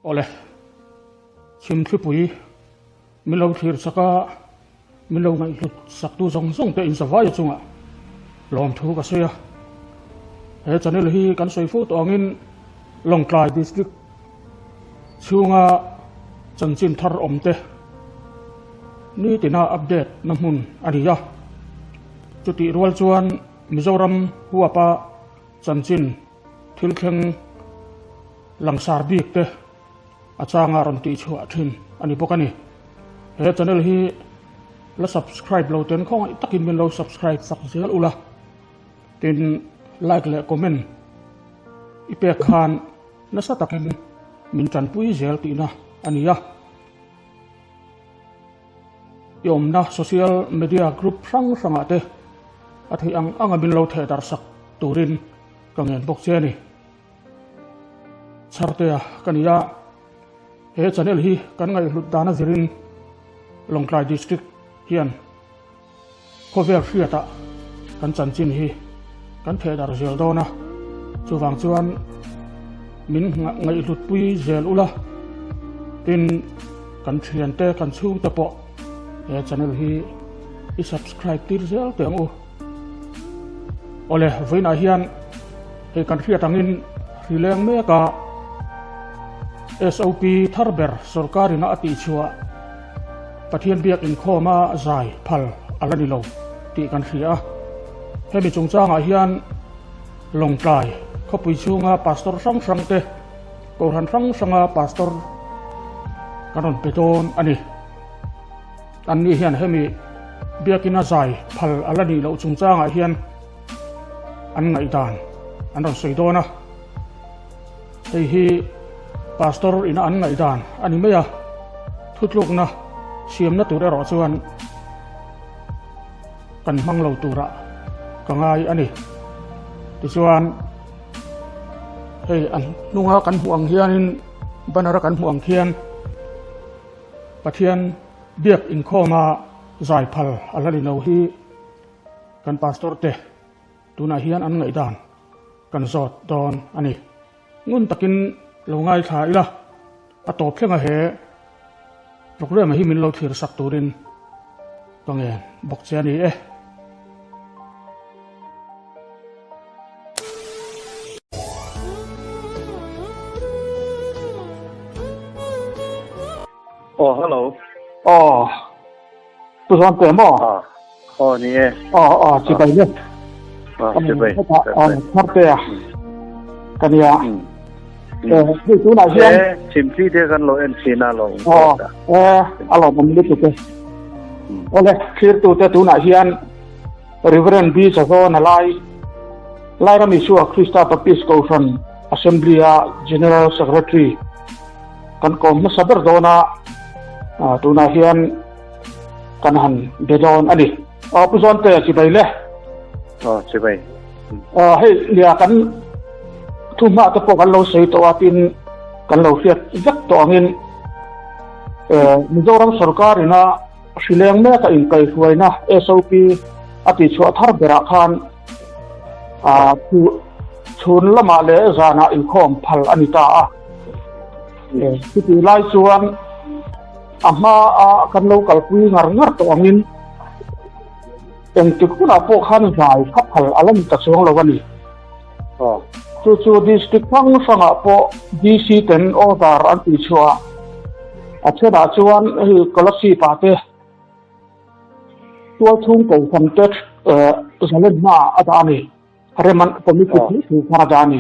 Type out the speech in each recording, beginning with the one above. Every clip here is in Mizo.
Awle, chhimthlipui min lo thlir sak a, min lo ngaihhlut saktu zawng zawng te inzavaia chungah lawmthu ka sawi a. He channel hi kan sawi fo tawh angin Lawngtlai District chhunga chanchin thar awm te nitina update na hmun a ni a. Chutih rual chuan Mizoram huapa chanchin thil thleng langsar bik te a changa rawn tih chhuah thin a ni bawk a ni. He channel hi la subscribe lo ten khawngaih takin min lo subscribe sak zel ula, tin like leh comment i pek khan nasa takin min tanpui zel tihna a ni a. I awmna social media group hrang hrangah te a theih ang anga min lo theh darh sak turin ka ngen bawk che a ni. Chhartea ka ni a, he channel hi kan ngaihhlut dan a zirin Lawngtlai District hian khawvel hriatah kan chanchin hi kan theh darh zel dawn a, chuvang chuan min ngaihhlutpui zel ula, tin kan thiante kan chhungte pawh he channel hi i subscribe tir zel teh ang u. Awle, vawiinah hian hei kan hriat angin hri leng mek a, SOP thar ber sorkarina a tihchhuah Pathian biak inkhawma zai phal a la ni lo tih kan hria a. Hemi chungchangah hian Lawngtlai khawpui chhunga pastor hrang hrang te, kohhran hrang hranga pastor kan rawn pe dawn a ni. Anni hian hemi biakina zai phal a la nih loh chungchangah hian an ngaihdan an rawn sawi dawn a. Hei hi pastor ina an ngaihdan a ni mai a, thutlukna siamna tur erawh chuan kan hmang lo turah ka ngai a ni. Tichuan hei a hnunga kan hmuh ang hianin banner a kan hmuh ang khian Pathian biak inkhawma zai phal a la ni lo hi kan pastor te tunah hian an ngaihdan kan zawt dawn a ni. Ngun takin lo ngaithla ila, a tawp thlenga he programme hi min lo thlir sak turin ka ngen bawk che a ni e. Aw hello. Aw. Tu zawn te maw? Ah. Aw ni e. Aw aw chi bai le. Ah chi bai. Aw thar te a. Ka nia. Eh hei tu na hian. Eh chimthi te kan lo en thina lo. Aw eh alo mam lu tu te. Ole thlir tu te tu na hian Reverend B Zazawna lai Lairam Isua Krista Baptist Kohhran Assembly-a General Secretary kan kawm hmasa ber dawn a, tunah hian kan han be dawn a ni. Aw Pu Zawnte, chibai le. Aw chibai. Aw hei nia kan thu hma te pawh kan lo sawi tawh a tin kan lo hriat vek tawh angin Mizoram sorkar ina Hrileng mek a inkaihhruaina SOP a tihchhuah thar berah khan chhun lamah leh zanah inkhawm phal a ni ta a. Chutih lai chuan a hma a kan lo kalpui ngar ngar tawh angin engtik hunah pawh khan zai kha phal a la ni ta chuang lo a ni. Chu chu district hrang hrangah pawh DC ten order an tihchhuah a thenah chuan hei Kolasib ah te tualchhung kohhran te zalen hmaah a dah a ni. Rem an committee thil thil khan a dah a ni.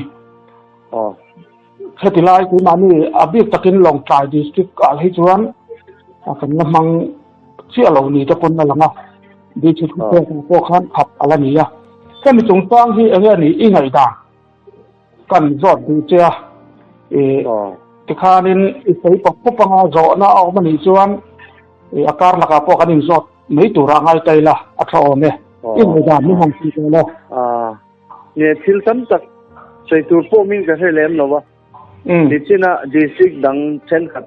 Heti lai keimahni a bik takin Lawngtlai district ah hi chuan kan la hmang chiah lo ni te pawn a lang a. DC thupek ah pawh khan khap a la ni a. Hemi chungchang hi enge ni i ngaihdan kan zawt duh che a. Tikhanin i sawi pawp pawp anga zawhna a awm a nih chuan a kar lakah pawh kan inzawt mai turah ngai ta ila a tha awm e. I ngaihdan min han tih tawh lo. Nge thil tam tak sawi tur pawh min ka hre lem lo a. Nichina district dang thenkhat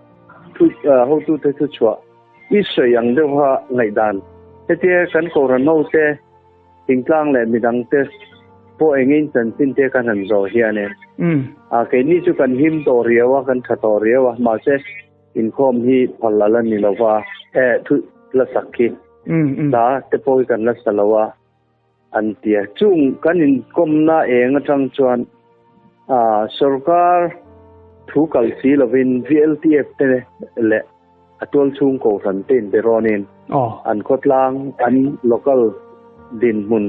thu hotute thu chhuah i sawi ang deuha ngaihdan. Hetia kan kohhran hote thingtlang leh midangte pawh engin chanchin te kan han zawh hian e. A keini chu kan him tawh riau a, kan tha tawh riau a, mahse inkhawm hi phal a la ni lo va, e thu la sak khi hla te pawh hi kan la sa lo a an ti a. Chung kan inkawmna eng atang chuan a sorkar thu kal si lovin VLTF te leh a tualchhung kohhran te inberawnin an khawtlang an local dinhmun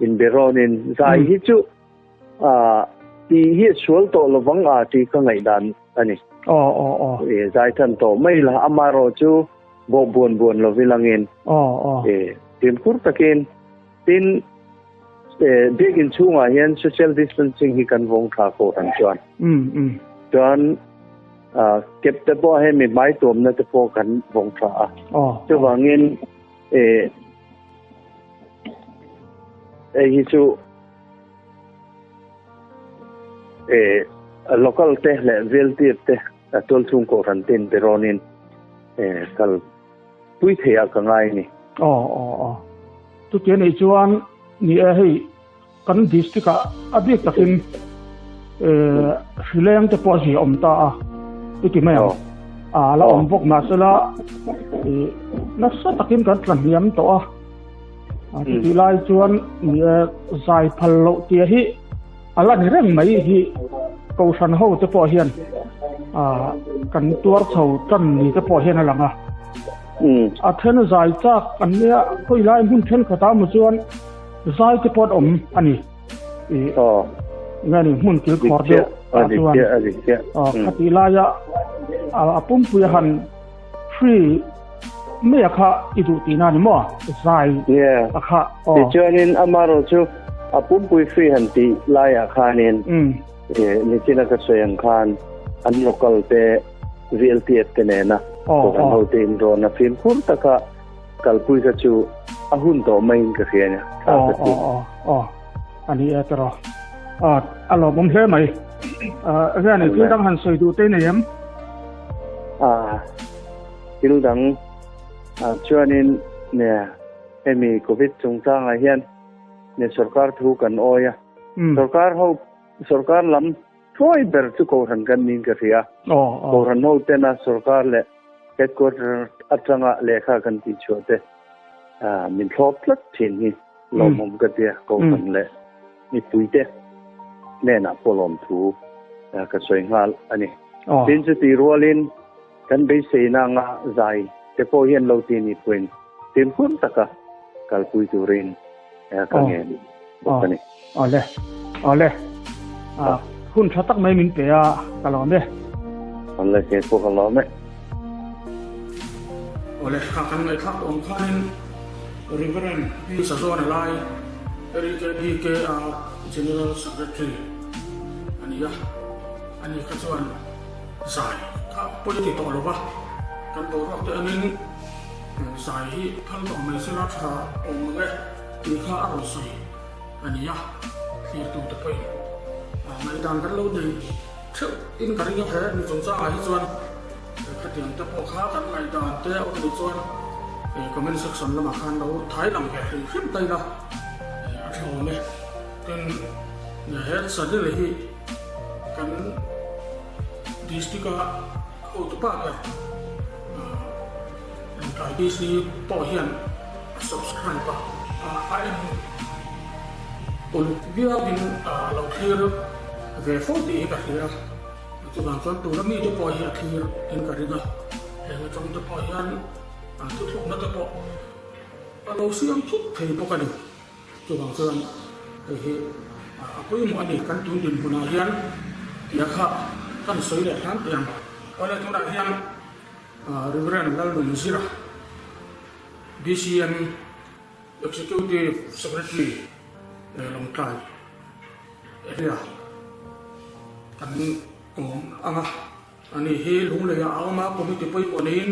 inberawnin zai hi chu tih hi a sual tawh lovang a tih ka ngaihdan a ni. Zai tan tawh mai la amaherawh chu bawh buan buan lovin langin fimkhur takin tin biakin chhungah hian social distancing hi kan vawng tha kohhran chuan. Chuan kep te pawh hemi hmai tuamna te pawh kan vawng tha a. Chuvangin hei hi chu local te leh veltir te tualchhung kohhran te inberawnin kal pui thei ah ka ngai a ni. Aw aw aw. Chutia nei chuan ni e hei kan district ah a bik takin hrileng te pawh a zia awm ta a i ti mai ang. A la awm bawk mahsela nasa takin kan tla hniam tawh a. A chutih lai chuan ni e zai phal loh tia hi a la ni reng mai hi kohhran ho te pawh hian kan tuar chho tan ni te pawh hian a lang a. A then zai chak an nia khawi lai hmun thenkhatah maw chuan zai te pawh an awm a ni. Nge ni hmun kil khawr deuh ah chuan khatih laia a pumpui a han free mai a kha i duh tihna a ni maw zai a kha. Tichuanin amaherawh chu a pumpui free han tih laiah khanin Nichina ka sawi ang khan an local te VLTF te nena kohhran ho te inrawn a fimkhur taka kalpui kha chu a hun tawh maiin ka hria nia. Aw aw aw aw a ni e tiraw. A lawmawm hle mai. Rian thil dang han sawi duh te nei em? Thil dang chuanin hemi Covid chungchangah hian sorkar thu kan awi a. Sorkar ho sorkar lam thuai ber chu kohhran kan niin ka hria. Kohhran ho tena sorkar leh headquarter atanga lehkha kan tih chhuah te min thlawp tlat thin hi lawmawm ka tia kohhran leh mipui te hnenah pawh lawmthu ka sawi nghal a ni. Tin chutih rualin kan beiseina anga zai te pawh hian lo ti ni pawhin fimkhur taka kalpui turin ka ngen bawk a ni. Awle, awle. Hun tha tak mai min pe a, ka lawm e. Awle, kei pawh ka lawm e. Awle, kha kan ngaihthlak tawh ang khanin Reverend Pi Sazawna lai RKBK a General Secretary a ni a, ani kha chuan zai kha pawi ti tawh lo va, kan boruak te angin zai hi phal tawh mai sela tha awm ang e tih kha a rawn sawi. A ni a, thlirtu te pawhin ngaihdan kan lo nei theuh in ka ring a he mi chungchangah hi chuan khatiang te pawh kha kan ngaihdan te a awm nih chuan comment section lamah khan lo thai lang ve hrim hrim ta ila a tha awm e. Tin, he channel hi kan district a hotu pa ber Lawngtlai DC pawh hian a subscribe a, a en uluk viauin a lo thlir ve fo tih hi ka hria a, chuvang chuan tuna mite pawh hi a thlir in ka ring a, heng atang te pawh hian thuthlukna te pawh a lo siam thut thei bawk a ni. Chuvang chuan hei hi a pawimawh a ni, kan tun dinhmunah hian tia kha kan sawi leh hram teh ang. Awle tunah hian Reverend Lalnunzira, BCM Executive Secretary Lawngtlai area kan awm ang a, ani hi Lungleiah a awm a, committee pawimawh niin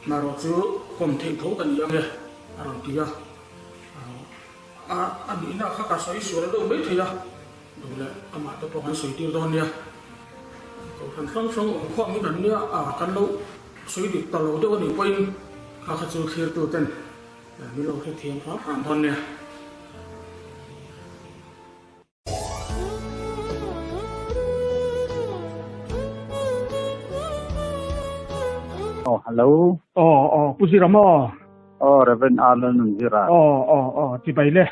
marawh chu kawm theih tho ka ni ang e a rawn ti a, a nihna kha ka sawi sual deuh mai thei a. Duh leh amah te pawh kan sawi tir dawn nia. Kohhran hrang hrang awm khawm hi kan nia a, kan lo sawi dik ta lo deuh a nih pawhin kha kha chu thlirtu ten min lo hrethiam hram hram dawn nia. Aw hello. Aw aw Pu Zira maw? Aw Reverend Arnold Nunzira. Aw aw aw chibai le.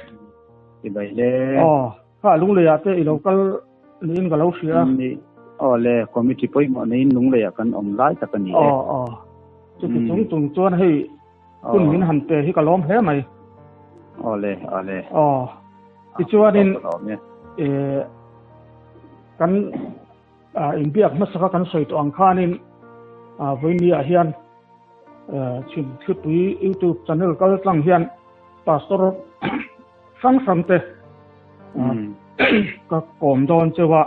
Chibai le. Aw kha Lungleiah te i lo kal niin ka lo hria. Ni aw le committee pawimawh neiin Lungleiah kan awm lai tak a ni e. Aw aw chuti chung chung chuan hei hun min han pe hi ka lawm hle mai. Aw le aw le. Aw tichuanin kan inbiak hmasaka kan sawi tawh ang khanin vawinia hian Chhimthlipui YouTube channel kal tlang hian Pastor hrang hrang te ka kawm dawn cheu a.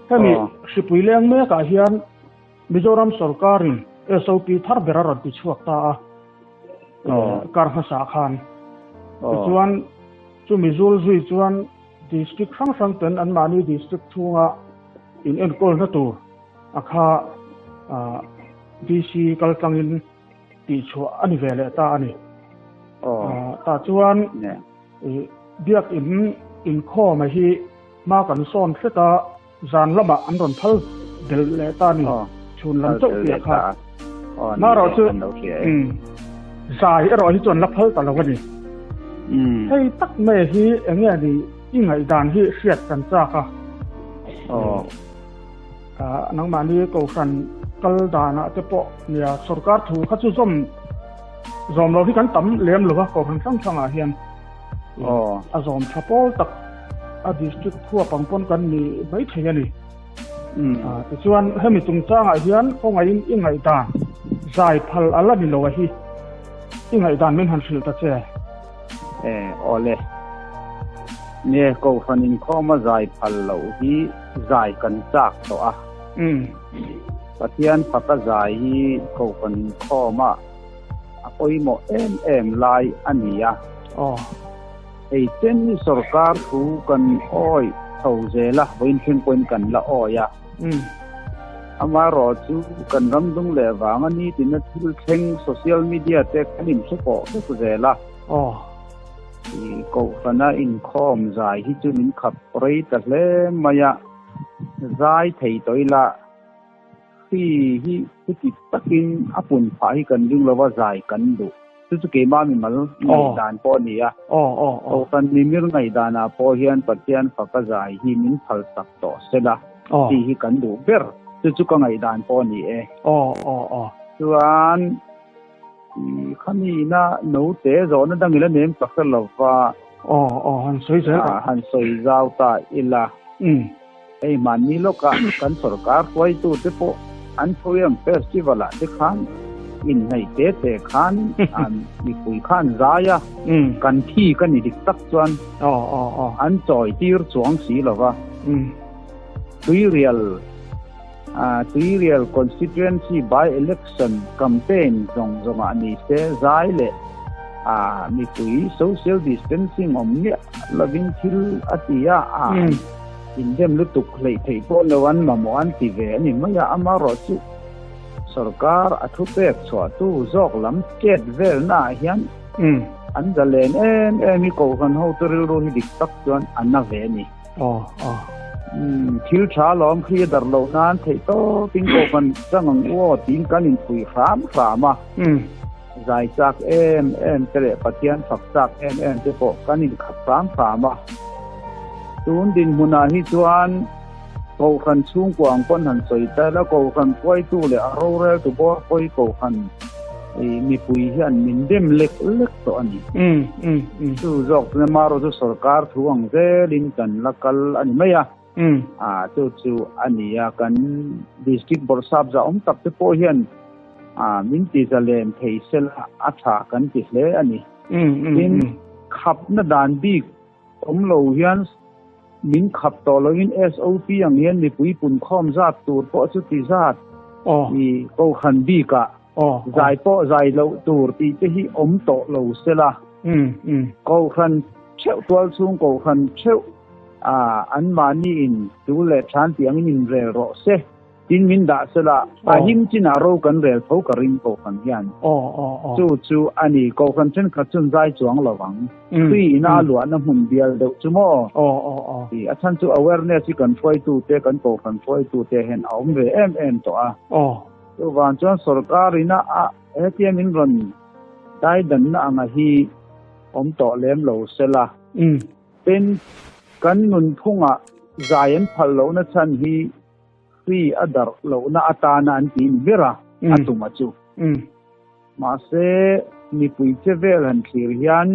Hemi hripui leng mekah hian Mizoram sorkarin SOP thar ber a rawn ti chhuak ta a, kar hmasa khan. Tichuan chumi zul zui chuan District hrang hrang ten anmahni district chhunga in enkawlna tur a kha DC kal tlangin tihchhuah a ni ve leh ta a ni. Tah chuan biakin inkhawma hi hma kan sawn hret a, zan lamah an rawn phal belh leh ta a ni. Chhun lam chauh piah kha. Marawh chu zai erawh hi chuan la phal ta lo a ni. Hei tak mai hi eng nge ni i ngaihdan hi hriat kan chak a. Nangmahni Kohhran kal danah te pawh nia sorkar thu kha chu zawm zawm lo hi kan tam lem lo a Kohhran hrang hrangah hian a zawm tha pawl tak a district khuap ang pawn kan ni maithei a ni. Tichuan hemi chungchangah hian khawngaihin i ngaihdan zai phal a la ni lo a hi i ngaihdan min han hrilh ta che. Awle. Nge Kohhran inkhawma zai phal loh hi zai kan chak tawh a. Pathian faka zai hi Kohhran inkhawma a pawimawh em em lai a ni a. Hei chen hi sorkar thu kan awih chho zel a, vawiin thleng pawhin kan la awih a. Amaherawh chu kan ram dung leh vanga nitina thil thleng social media te kan inhre pawh vek zel a. I Kohhrana inkhawm zai hi chu min khap rei ta hle mai a, zai thei tawh ila Hri hi chuti takin a pun phah hi kan ring lova zai kan duh. Chu chu keimah mimal ngaihdan pawh a ni a. Kohhran mimir ngaihdanah pawh hian Pathian faka zai hi min phalsak tawh sela tih hi kan duh ber. Chu chu ka ngaihdan pawh a ni e. Chuan khami ina naute zawhna dangin a nem tak hre lova. Han sawi zel rawh. Han sawi zau ta ila. Hei mahni lawkah kan sorkar hruaitute pawh an Thoyam Festival ah te khan inhnaih te te khan mipui khan zai a, kan thi ka ni dik tak chuan an chawi tir chuang si lo va. Tuirial Tuirial Constituency by election campaign zawng zawngah ni se zai leh mipui social distancing awm miah lovin thil a ti a. Indem lutuk hleih theih pawh lo an mamawh an ti ve a ni mai a, amaherawhchu sorkar a thupek chhuahtu zawk lam chet velnaah hian an zalen em em hi Kohhran hotu rilru hi dik tak chuan a na ve a ni. Thil tha lawm khi a darh loh nan theih tawpin Kohhran chang ang u aw tiin kan inpui hram hram a, zai chak em em te leh Pathian fak chak em em te pawh kan inkhat hram hram a. Tun dinhmunah hi chuan Kohhran chhungkua ang pawn han sawi ta ila, Kohhran hruaitu leh a roreltu bawr pawi Kohhran mipui hian min dem lek lek tawh a ni. Chu zawk chuan amaherawh chu sorkar thu ang zelin kan la kal a ni mai a. Chu chu a ni a, kan District Bawrhsap zahawm tak te pawh hian min ti zalen thei sela a tha kan ti hle a ni. Tin, khapna dan bik Awm lo hian min khap tawh loin SOP ang hian mipui punkhawm zat tur pawh chu ti zat i Kohhran bikah zai pawh zai loh tur tih te hi awm tawh lo sela. Kohhran theuh tualchhung Kohhran theuh anmahni in tul leh than tih angin inrel rawh se. Tin min dah sela, a him chinah ro kan rel tho ka ring Kohhran hian. Chu chu a ni, Kohhran thenkhat chuan zai chuang lo ang. Khrih ina a luahna hmun bial deuh chu maw? A chhan chu awareness hi kan hruaitute, kan Kohhran hruaitute hian a awm ve em em tawh a. Chuvang chuan sorkar ina a hetia min rawn daidanna anga hi awm tawh lem lo sela. Tin, kan nunphungah zai an phal lohna chhan hi hri a darh lohna atana an ti ni ber a, a tum a chu. Mahse, mipui che vel han thlir hian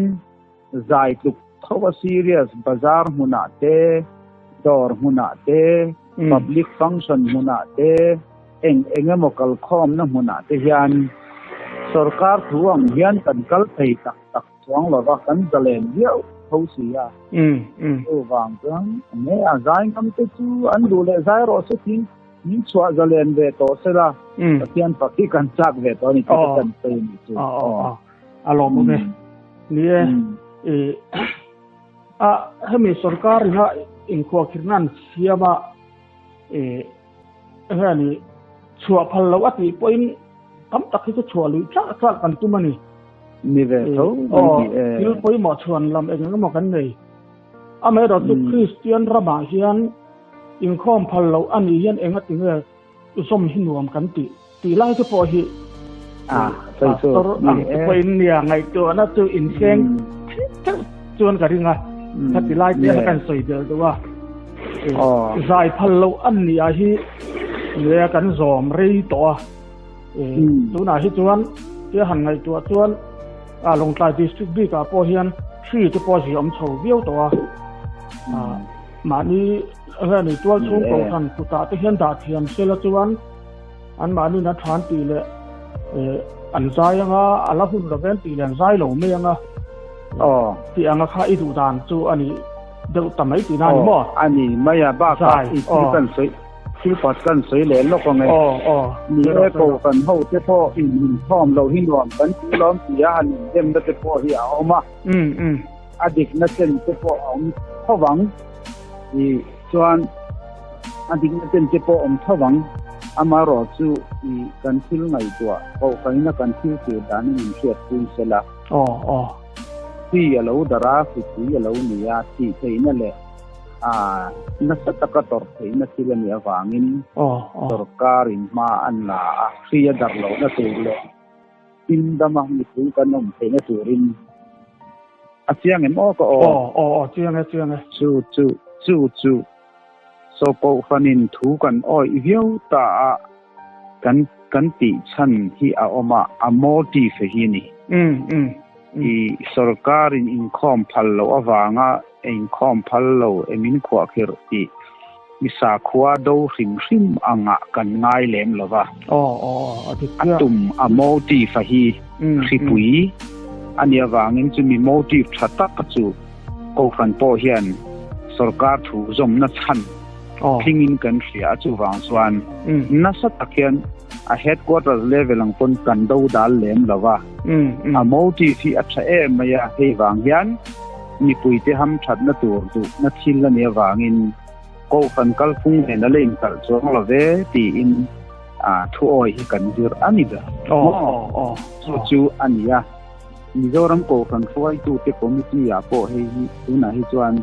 zai tluk tho a serious bazar hmunah te, dawr hmunah te, public function hmunah te, eng eng emaw kalkhawmna hmunah te hian sorkar thu ang hian kan kal thei tak tak chuang lova kan zalen viau tho si a. Chuvang chuan enge a zai ngam te chu an duh leh zai rawh se tiin min chhuah zalen ve tawh se la, Pathian fak hi kan chak ve tawh a ni tih ka kan sawi a nih chu. A lawmawm e. Ni e, i a hemi sorkar ina inkhuahkhirna an siam a, i enge a nih chhuah phal loh a tih pawhin tam tak hi chu chhuah luih tlak tlak kan tum a ni. Ni ve tho mai ni e. Thil pawimawh chhuan lam eng eng emaw kan nei. Amaherawhchu Kristian ramah hian inkhawm phal loh a nih hian enga tinge zawm hi nuam kan tih tih lai te pawh hi pastor ang te pawhin nia ngaihtuahna chu inseng theuh chuan ka ring a khati lai te kan sawi belh deuh a zai phal loh an nih ah hi nia kan zawm rei tawh a tunah hi chuan tia han ngaihtuah chuan a Lawngtlai district bikah pawh hian hri te pawh a ziaawm chho viau tawh a mahni Hemi tual chhung kohhran kutah te hian dah thiam sela chuan anmahniin a than tih leh an zai anga a la hun lo vel tih leh an zai lo mai anga tih anga kha i duh dan chu a ni deuh ta mai tihna a ni maw? A ni mai a, bakah i thil kan sawi thil pakhat kan sawi leh lawk ang e. Ni e, kohhran ho te pawh in inkhawm loh hi nuam kan ti lawm ti a han indemna te pawh hi a awm a. A dikna chen te pawh a awm tho vang. I chuan a dikna chen te pawh awm tho vang. Amaherawh chu i kan thil ngaihtuah kohhranin a kan thil thlir danin min hriatpui se la. Aw aw. Hri a lo darh a, hripui a lo ni a, thih theihna leh a nasa taka tawrh theihna thil a nih avangin sorkarin hma an la a, hri a darh lohna tur leh Tin dama mipui kan awm theihna turin a chiang em aw ka aw? Aw aw aw chiang e chiang e. Chu chu chu chu so kohhranin thu kan awih viau ta a kan kan tih chhan hi a awm a a motive hi a ni. Um um. I sorkarin inkhawm phal loh avanga inkhawm phal lo em in khuahkhirh tih Mi sakhua do hrim hrim angah kan ngai lem lo va. A tum a motive a hi hripui a nih avangin chumi motive tha tak chu Kohhran pawh hian sorkar thu zawmna chhan thlingin kan hria a, chuvang chuan nasa tak hian a headquarters level ang pawn kan do dal lem lo va. A motive hi a tha em mai a, hei vang hian mipuite hamthatna tur duhna thil a nih avangin Kohhran kalphung nen a la inkalh chuang lo ve tiin thu awi hi kan zir a ni ber. Maw? Chu chu a ni a. Mizoram Kohhran hruaitute committee ah pawh hei hi tunah hi chuan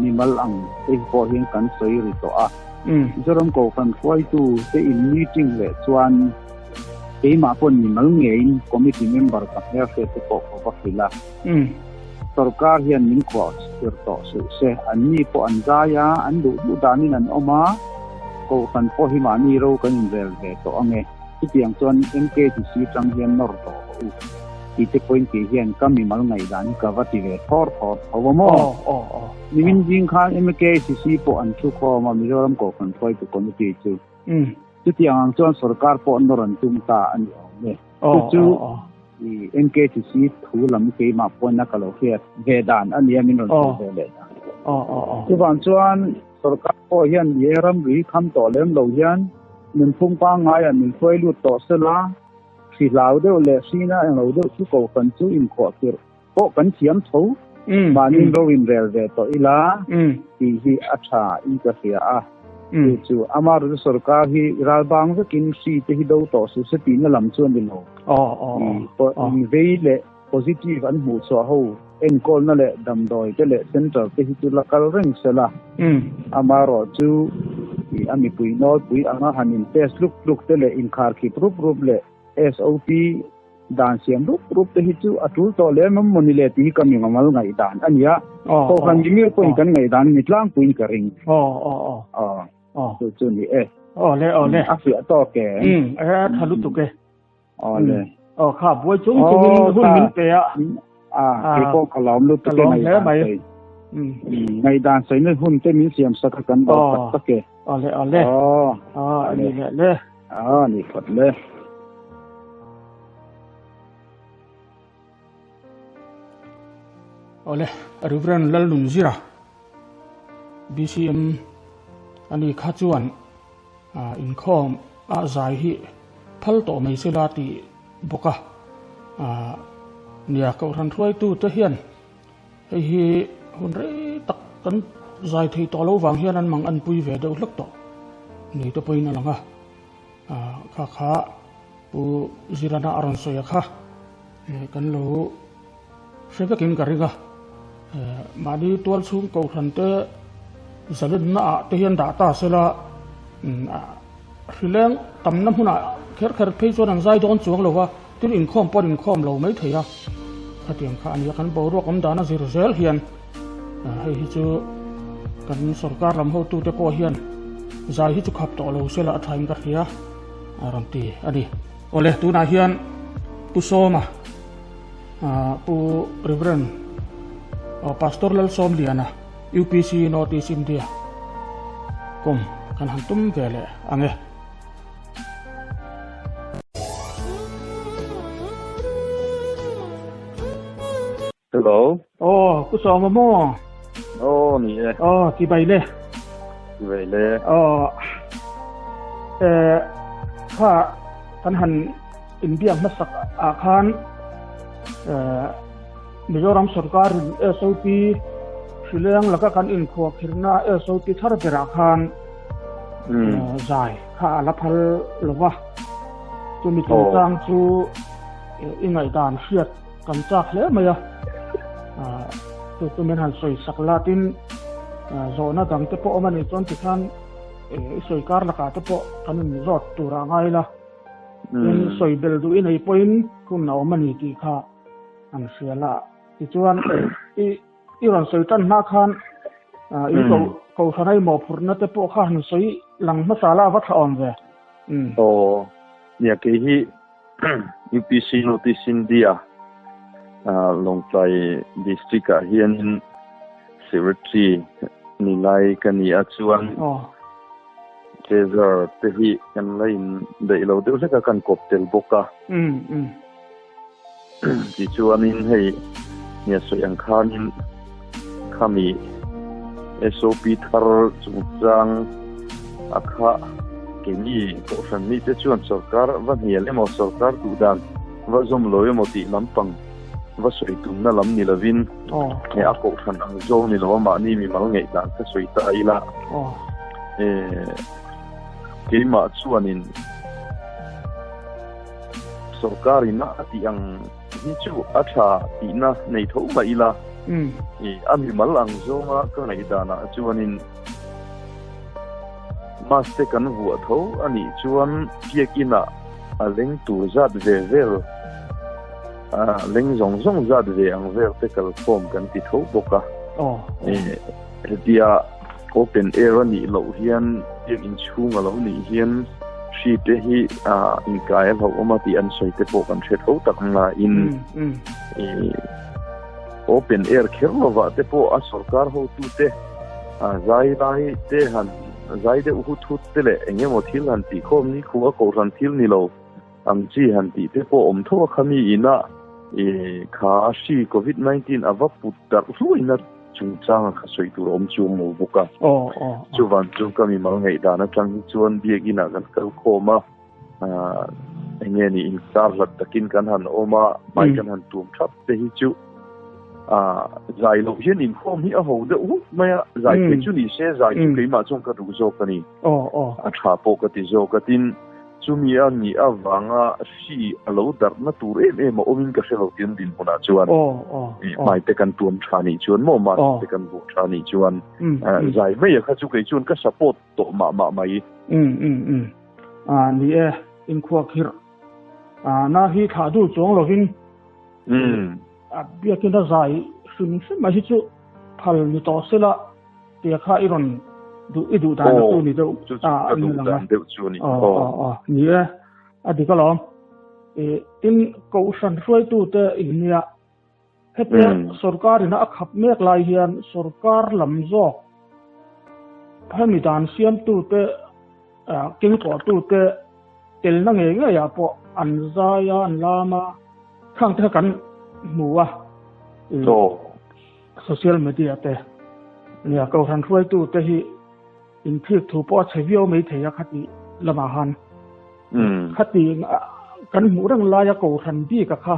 mimal ang te hi pawh hian kan sawi ri tawh a. Mizoram Kohhran hruaitute in meeting leh chuan keimah pawn mimal ngeiin committee member ka hmelhriat te pawh ka va hrilh a. Sorkar hian min khuah tir tawh suh se, an ni pawh an zai a, an duh duh danin an awm a, Kohhran pawh hi mahni ro kan inrel ve tawh ang e. Chutiang chuan MKTC atang hian nawr tawh rawh u tih te pawhin kei hian ka mimal ngaihdan hi ka va ti ve thawr thawr tho a maw? Nimin zing khan MKTC pawh an thu khawm a, Mizoram Kohhran Hruaitu Committee chu. Chutiang ang chuan sorkar pawh nawr an tum ta a ni awm e. Chu chu i MKTC thu lam keimah pawn a ka lo hriat ve dan a nia min rawn sawi ve leh dan. Chuvang chuan sorkar pawh hian ni e ramri kham tawh lem lo hian nunphung pangngai ah min hruai lut tawh sela hri hlau deuh leh hrina englo deuh chu kohhran chu inkhuahkhirh pawh kan thiam tho mahni ro in rel ve tawh ila tih hi a tha in ka hria a chu chu ama ru sorkar hi ralbang vekin hri te hi do tawh su se tihna lam chu a ni lo in vei leh positive an hmuh chhuah ho enkawlna leh damdawi te leh center te hi chu la kal reng sela amaherawh chu Ti a mipui nawlpui anga han in test tluk tluk te leh inkharkhip rup rup leh SOP dan siam rup rup te hi chu a tul tawh lem em mawni le tih hi ka mi ngamal ngaihdan a nia. Kohhran mimir pawhin kan ngaihdan a ni tlangpuiin ka ring. Chu chu ni e. Awle awle. A fiah tawk e. A tha lutuk e. Awle. Aw kha buai chung chungin hun min pe a. A kei pawh ka lawm lutuk e ngaihdan sawi. Ngaihdan sawina hun te min siam sak a kan lawm tak tak e. Awle awle. Aw a ni leh le. Aw ni phawt le. Awle Reverend Lalnunzira BCM ani kha chuan inkhawm a zai hi phal tawh mai sela tih bawk a. Nia Kohhran hruaitu te hian hei hi hun rei tak kan zai thei tawh lo vang hian an mang anpui ve deuh hlek tawh ni te pawhin a lang a. Kha kha Pu Zirana a rawn sawi a kha kan lo hre vekin ka ring a. Mahni tual chhung Kohhran te zalenna ah te hian dah ta sela hrileng tamna hmunah kher kher phei chuan an zai dawn chuang lo va, tin inkhawm pawh an inkhawm lo mai thei a. Khatiang kha a nia kan boruak awm dan a zir zel hian hei hi chu kan sorkar lam hotute pawh hian zai hi chu khap tawh lo sela a thain ka hria a rawn ti a ni. Awle tunah hian Pu Sawma Pu Reverend Pastor Lalsawmliana UPC North East India kum kan han tum ve leh ang e. Hello. Aw, Pu Sawma maw? Aw, ni e. Aw, chibai le. Chibai le. Aw, eh, kha kan han inbiak hmasak ah khan eh, Mizoram sorkarin SOP hrileng laka kan inkhuakhirna SOP thar berah khan zai kha a la phal lova. Chumi chungchang chu i ngaihdan hriat kan chak hle mai a. Chu chu min han sawi sak la tin zawhna dang te pawh awm a nih chuan tikhan i sawi kar lakah te pawh kan inzawt tur ah ngai la. Tin sawi bel duh i nei pawhin hun a awm a ni tih kha an hria la. Tichuan i i rawn sawi tan hma khan in ko kohhran a i mawhphurhna te pawh kha han sawi lang hmasa la a va tha awm ve. Aw, nia kei hi UPC North East India Lawngtlai District ah hianin Secretary ni lai ka ni a chuan Treasurer te hi kan la in daih lo deuh hlek a kan kawp tel bawk a. Tichuanin hei nia sawi ang khanin khami SOP thar chungchang a kha keini kohhran mite chuan sorkar va hnial emaw sorkar duh dan va zawm lo emaw tih lampang va sawi tumna lam ni lovin nge a kohhran ang zawng ni lo a mahni mimal ngeih dan ka sawi ta ila keimah chuanin Sorkar in a tih ang hi chu a tha tihna nei tho mah ila, a mimal ang zawnga ka ngaihdanah chuanin mask te kan vuah tho a nih chuan biakinah a leng tur zat ve vel, leng zawng zawng zat ve ang vel te kalkhawm kan ti tho bawk a. Hetia open air a nih loh hian biakinn chhung a lo nih hian hri te hi inkai a hlauhawm a tih an sawi te pawh kan hre tho tak nain open air kher lovah te pawh a sorkar hotute zai lai te han zai deuh hut hut te leh eng emaw thil han tih khawm ni khu a kohhran thil ni lo ang chi han tih te pawh awm tho a khami ina kha hri covid 19 a va put darh hluaina Chungchanga kha sawi tur a awm chu awm lo bawk a. Chuvan chu ka mimal ngaihdan atang hi chuan biakin ah kan kal khawm a, eng nge ni inkar hlat takin kan han awm a, hmai kan han tum thap te hi chu zai loh hian inkhawm hi a ho deuh huk mai a, zai thei chu ni se zai chu keimah chuan ka duh zawk a ni. A tha pawh ka ti zawk a, tin. Chumi a nih avanga hri a lo darhna tur em em a awmin ka hre lo tin dinhmunah chuan hmai te kan tuam tha nih chuan maw mask te kan vuah tha nih chuan zai mai a kha chu kei chuan ka support tawh mah mah mai. Um um um a ni e inkhua khirh a na hi thlah dul chuang lovin a biakin a zai hrim hrim a hi chu phal ni tawh sela Tia kha i rawn duh i duh dan chu ni deuh a a ni lang a deuh chu ni aw aw ni e a dik alawm e tin kohhran hruaitu te in nia hetia sorkar ina a khap mek lai hian sorkar lam zawk hemi dan siamtu te kengkawhtu te telna ngei ngei ah pawh an zai a an lam a khang te kha kan hmu a Social media te nia kohhran hruaitu te hi inthik thu pawh a chhe viau mai thei a khati lamah han khati kan hmuh reng laia kohhran bik a kha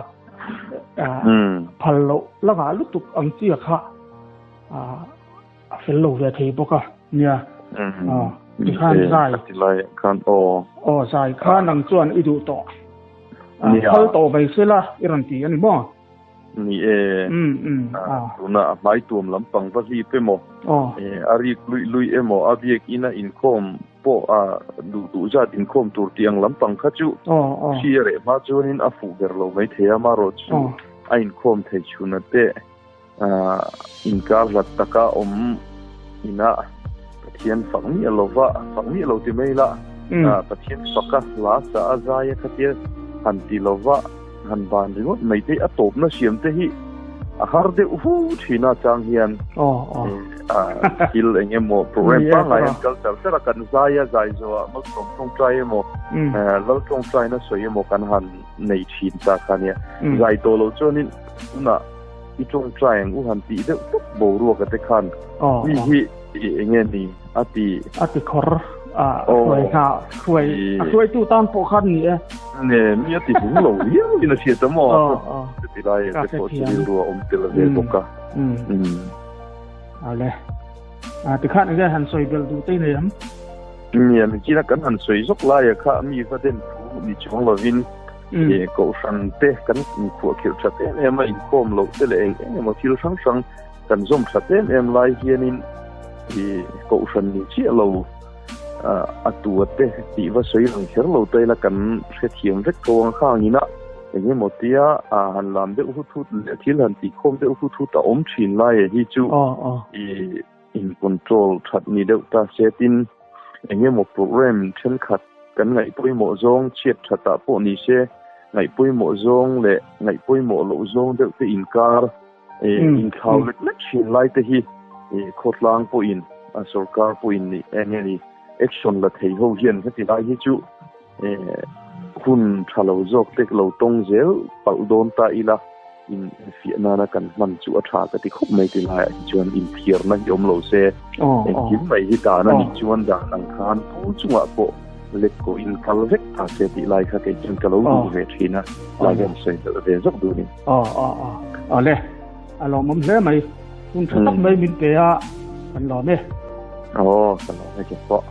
phal loh langa lutuk ang chi a kha a fel lo ve thei bawk a nia tikhan zai aw zai khan ang chuan i duh tawh phal tawh mai sela i rawn ti a ni maw? Ni e, tuna a hmai tuam lampang va hlip emaw, a rik luih luih emaw, a biak ina inkhawm pawh a duh duh zat inkhawm tur tih ang lampang kha chu hri a reh hma chuanin a fuh ber lo mai thei a, amaherawh chu a inkhawm thei chhuna te inkar hlat taka awm ina Pathian fak miah lova, fak miah lo ti mai la, Pathian faka hla sa a zai a khatia han ti lova han ban ringawt mai te a tawpna siam te hi a har deuh hu thin a chang hian thil eng emaw program pangngai an kal char char a kan zai a zai zawh ah malsawm tawngtai emaw lal tawngtai na sawi emaw kan han nei thin ta kha nia zai tawh lo chuanin tunah I tawngtai ang u han tih deuh tawp boruak a te khan mi hi eng nge ni a ti. A ti khawr a hruai hna hruai a hruaitu tan pawh khan ni e. Ne mi a ti hung lo viau in a hriat a maw. Chuti lai te pawh chu rilru a awm tel ve bawk a. Ale a ti khan enge han sawi belh duh te nei ang. Nia mi china kan han sawi zawk lai a kha mi va den thu ni chuang lovin e kohhran te kan inkhuahkhirh that em em a inkhawm loh te leh eng eng emaw thil hrang hrang kan zawm that em em lai hianin i kohhran ni chiah lo a tua te tih va sawi lang kher lo ta ila kan hrethiam vek tho ang khangin a eng emaw tia a han lam deuh hut hut leh thil han tihkhawm deuh hut hut a awm thin lai hi chu i in control that ni deuh ta se tin eng emaw program thenkhat kan ngaih pawimawh zawng chhiat that ah pawh ni se ngaih pawimawh zawng leh ngaih pawimawh loh zawng deuh te inkar inthlau lek lek thin lai te hi khawtlang pawhin a sorkar pawhin ni eng nge ni action la thei ho hian heti lai hi chu hun tha lo zawk te lo tawng zel palh dawn ta ila in fiah nana kan hman chu a tha ka ti khawp mai ti laiah hi chuan inthiarna hi awm lo se engkim mai hi dan a nih chuan dan ang khan tu chungah pawh let kawh in kal vek ta se tih lai kha kei chuan ka lo duh ve thin a lai hian sawi belh ve zawk duh a ni. Aw aw aw awle a lawmawm hle mai hun tha tak mai min pe a kan lawm e. Aw ka lawm e ke pawh.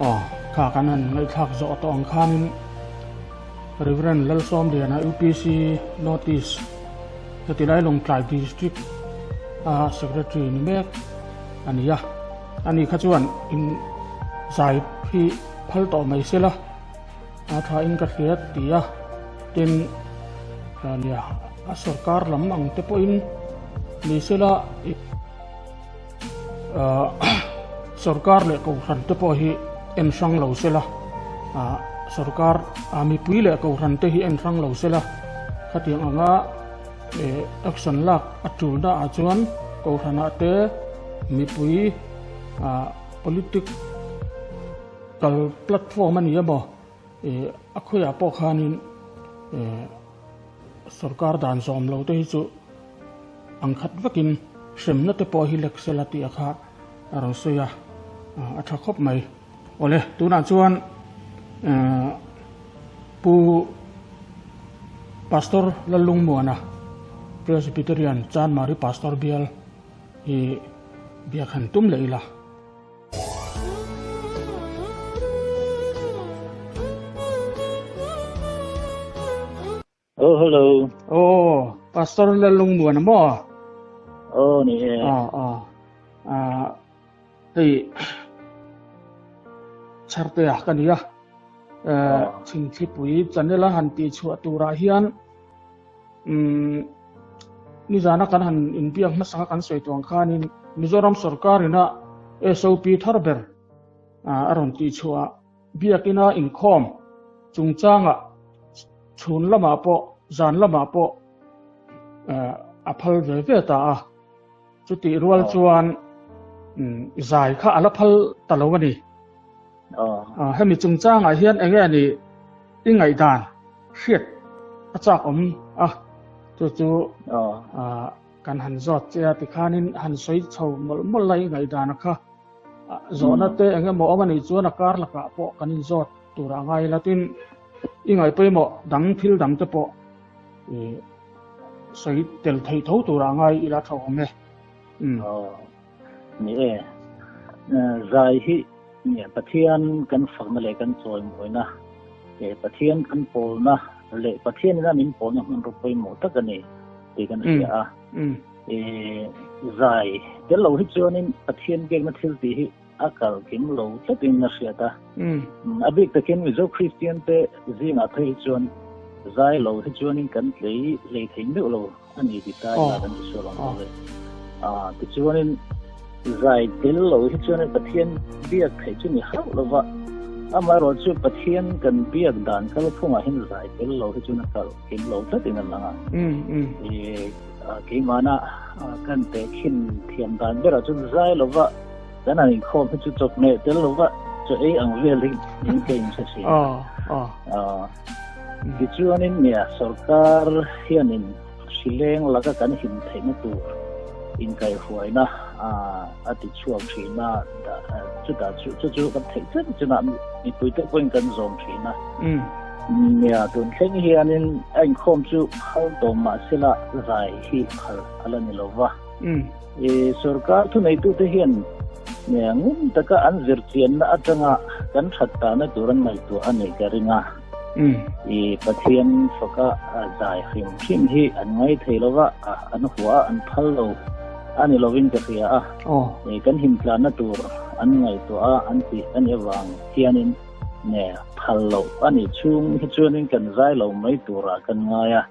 Aw, kha kan han ngaihthlak zawh tawh ang khanin Rev. Lalsawmliana UPC Notice heti lai Lawngtlai District a Secretary ni mek a ni a, ani kha chuan in zai hi phal tawh mai sela a tha in ka hria ti a, tin nia a sorkar lam ang te pawhin ni sela. Sorkar leh kohhran te pawh hi en hrang lo se la, sorkar mipui leh kohhran te hi en hrang lo se la, khatiang anga action lak a tulna ah chuan kohhran ah te mipui politic kal platform a ni emaw a khawiah pawh khanin sorkar dan zawm lo te hi chu Ang khat vekin hremna te pawh hi lek sela tih a kha a rawn sawi a, a tha khawp mai. Awle, tunah chuan Pu Pastor Lallungmuana, Presbyterian Chanmari Pastor bial hi biak han tum leh ila. Oh, hello. Oh, Pastor Lalungmuana maw? Oh, ni e. Ah, ah. Ah, hei Chhartea ka nia. Eh, Chhingthlipui channel a han tih chhuah turah hian um nizana kan han inbiak hmasa kan sawi tuang khanin Mizoram sarkar ina SOP thar ber a rawn tih chhuah Biakina inkhawm chungchangah chhun lamah pawh zan lamah pawh a phal ve ve ta a, chutih rual chuan zai kha a la phal ta lo a ni. Hemi chungchangah hian eng nge ni i ngaihdan hriat a chak awm a, chu chu kan han zawt che a tikhanin han sawi chho mawlh mawlh la i ngaihdan kha. Zawhna te eng emaw awm a nih chuan a kar lakah pawh kan inzawt tur a ngai la tin i ngaih pawimawh dang thil dang te pawh i sawi tel theih tho tur a ngai ila tha awm e. Aw ni e. Zai hi Pathian kan fakna leh kan chawimawina, Pathian kan pawlna leh Pathian ina min pawlna hmanraw pawimawh tak a ni tih kan hria a. Zai tel lo hi chuanin Pathian biakna thil tih hi a kal kim lo tlatin a hriat a. A bik takin Mizo Kristian te zingah phei hi chuan zai lo hi chuanin kan tlei hlei thei meuh lo a ni ti ta ila kan ti sual ang lo le. Tichuanin zai tel lo hi chuanin Pathian biak theih chu ni hauh lo va, amaherawh chu Pathian kan biak dan kalphungah hian zai tel lo hi chuan a kal kim lo tlatin a lang a. Keimahna kan tehkhin thiam dan berah chuan zai lova kan han inkhawm hi chu chawhmeh tel lova chaw ei ang vel hi in ka inhre thin. Tichuanin nia sorkar hianin hrileng laka kan him theihna tur inkaihhruaina a ti chhuak thin a, chutah chu chu kan theih chen chenah mipuite pawhin kan zawm thin a. Nia, tun thleng hianin a inkhawm chu phal tawh mah sela zai hi phal a la ni lo va. Sorkar thuneitute hian ngun taka an zirchianna atanga kan that tahna tur an ngaihtuah a neih ka ring a. Pathian faka zai hrim hrim hi an ngai thei lo va, an hua a, an phal lo a ni lovin ka hria a. Kan himtlanna tur an ngaihtuah a, an tih a nih avang hianin Nge, phal loh a nih chhung hi chuanin kan zai lo mai turah kan ngai a.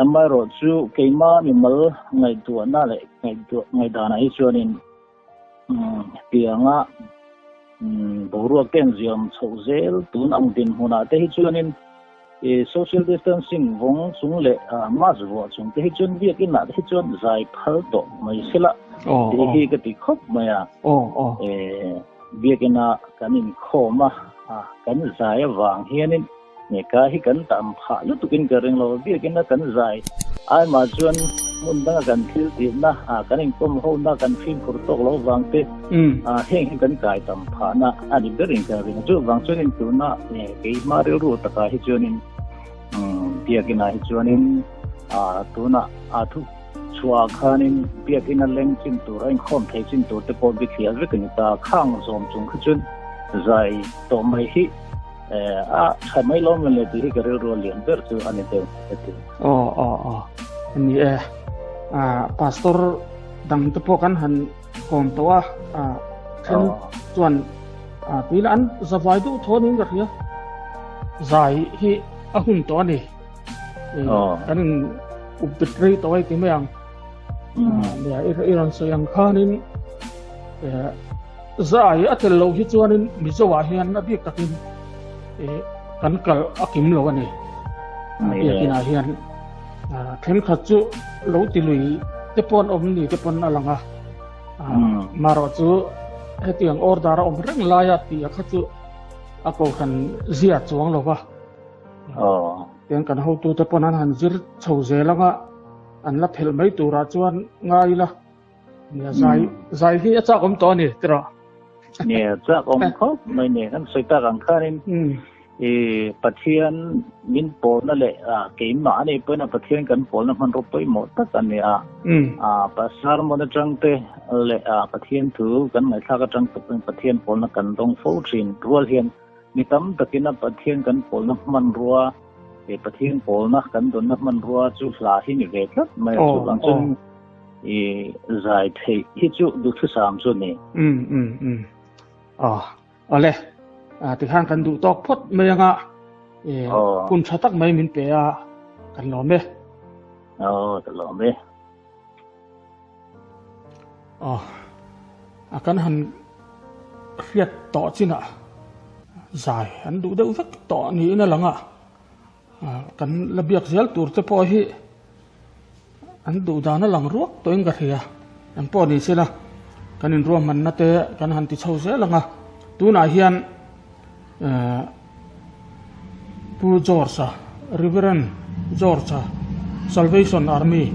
Amaherawh chu keimah mimal ngaihtuahna leh ngaihdanah hi chuanin tianga boruak te an ziam chhoh zel tun ang dinhmunah te hi chuanin social distancing vawng chung leh mask vuah chung te hi chuan biakinah te hi chuan zai phal tawh mai sela tih hi ka ti khawp mai a. Biakina kan inkhawm a, kan zai avang hianin Neka hi kan tam phah lutukin ka ring lo. Biakina kan zai aimah chuan hmun danga kan thil tihna, kan inkawm hona, kan fimkhur tawk lo vang te, heng hi kan kai tam phahna a ni berin ka ring. Chuvang chuanin tuna keimah rilru takah hi chuanin Biakina hi chuanin tuna thu Chhuah khanin biakinn a leng chin tur a inkhawm thei chin tur te pawh bithliah vek a ni ta. Khang zawm chung kha chuan zai tawh mai hi a tha mai lo mawn le tih hi ka rilru a lian ber chu a ni deuh ka ti. Aw aw aw a ni e. Pastor dang te pawh kan han kawm tawh a, then chuan tuila an zavai duh thaw niin ka hria. Zai hi a hun tawh a ni. Kan in update rei tawh ai ti mai ang. Nia i rawn sawi ang khanin zai a tel lo hi chuanin Mizo ah hian a bik takin kan kal a kim lo a ni. Biakin ah hian thenkhat chu lo ti lui te pawn awm ni te pawn a lang a. Marawh chu hetiang order a awm reng laia tih a kha chu a kohhran zia chuang lo va. Tiang kan hotute pawn an han zir chho zel anga an la phelh mai turah chuan ngai ila. Nia zai zai hi a chak awm tawh a ni tiraw. Nia chak awm khawp mai ni kan sawi tak ang khanin i Pathian min pawlna leh keimah a nih pawhin a Pathian kan pawlna hmanraw pawimawh tak a ni a. Sermon atang te leh Pathian thu kan ngaihthlak atang te pawhin Pathian pawlna kan dawng fo thin rual hian Mi tam takin a Pathian kan pawlna hmanrua Pathian pawlna kan dawnna hmanrua chu hla hi ni ve tlat mai a, chuvang chuan i zai theih hi chu duhthusam chu a ni. Um um um aw awle tikhan kan duh tawk phawt mai anga hun tha tak mai min pe a kan lawm e. Aw ka lawm e. Aw, a kan han hriat tawh chinah zai an duh deuh vek tawh niin a lang a, kan la biak zel tur te pawh hi an duh dan a lang ruak tawhin ka hria. Eng pawh ni sela kan inruahmanna te kan han ti chho zel ang a, tunah hian Pu George-a, Reverend George-a, Salvation Army,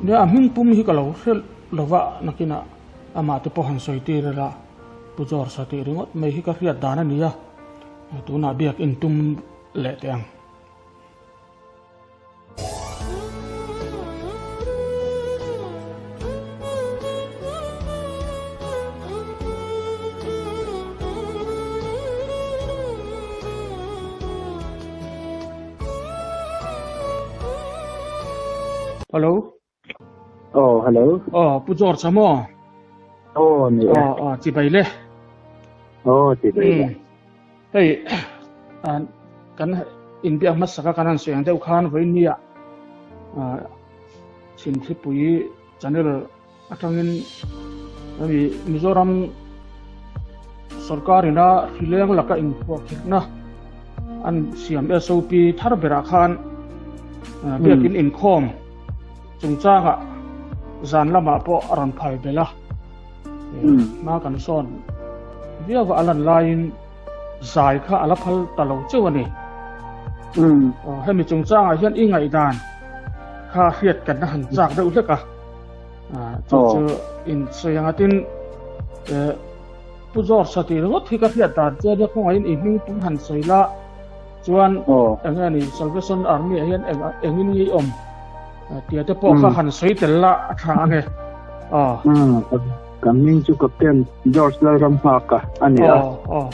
nia a hming pum hi ka lo hre lova nakinah amah te pawh han sawi tir ila Pu George-a tih ringawt mai hi ka hriat dan a ni a, tunah biak intum leh teh ang. Hello. Oh, hello. Oh, Pu George mo. Oh, ni. Oh, oh, chibai le. Oh, chibai le. Hei kan inbiak hmasaka kan han sawi ang deuh khan vawinia Chhimthlipui channel atangin hemi Mizoram sorkarina hrileng laka inphuahkhirhna an siam SOP thar berah khan biakin inkhawm chungchangah zan lamah pawh a rawn phal belh a. Hma kan sawn viau a lan laiin zai kha a la phal ta lo cheu a ni. Hemi chungchangah hian i ngaihdan kha hriat kan la han chak deuh hlek a. Chu chu in sawi ang atin Pu George a tih ringawt hi ka hriat dan che ania khawngaihin i hming pum han sawi la chuan eng nge ni Salvation Army ah hian engin nge i awm tia te pawh kha han sawi tel la a tha ange. Aw. Kan hming chu Captain George Lalramnghaka a ni a. Aw.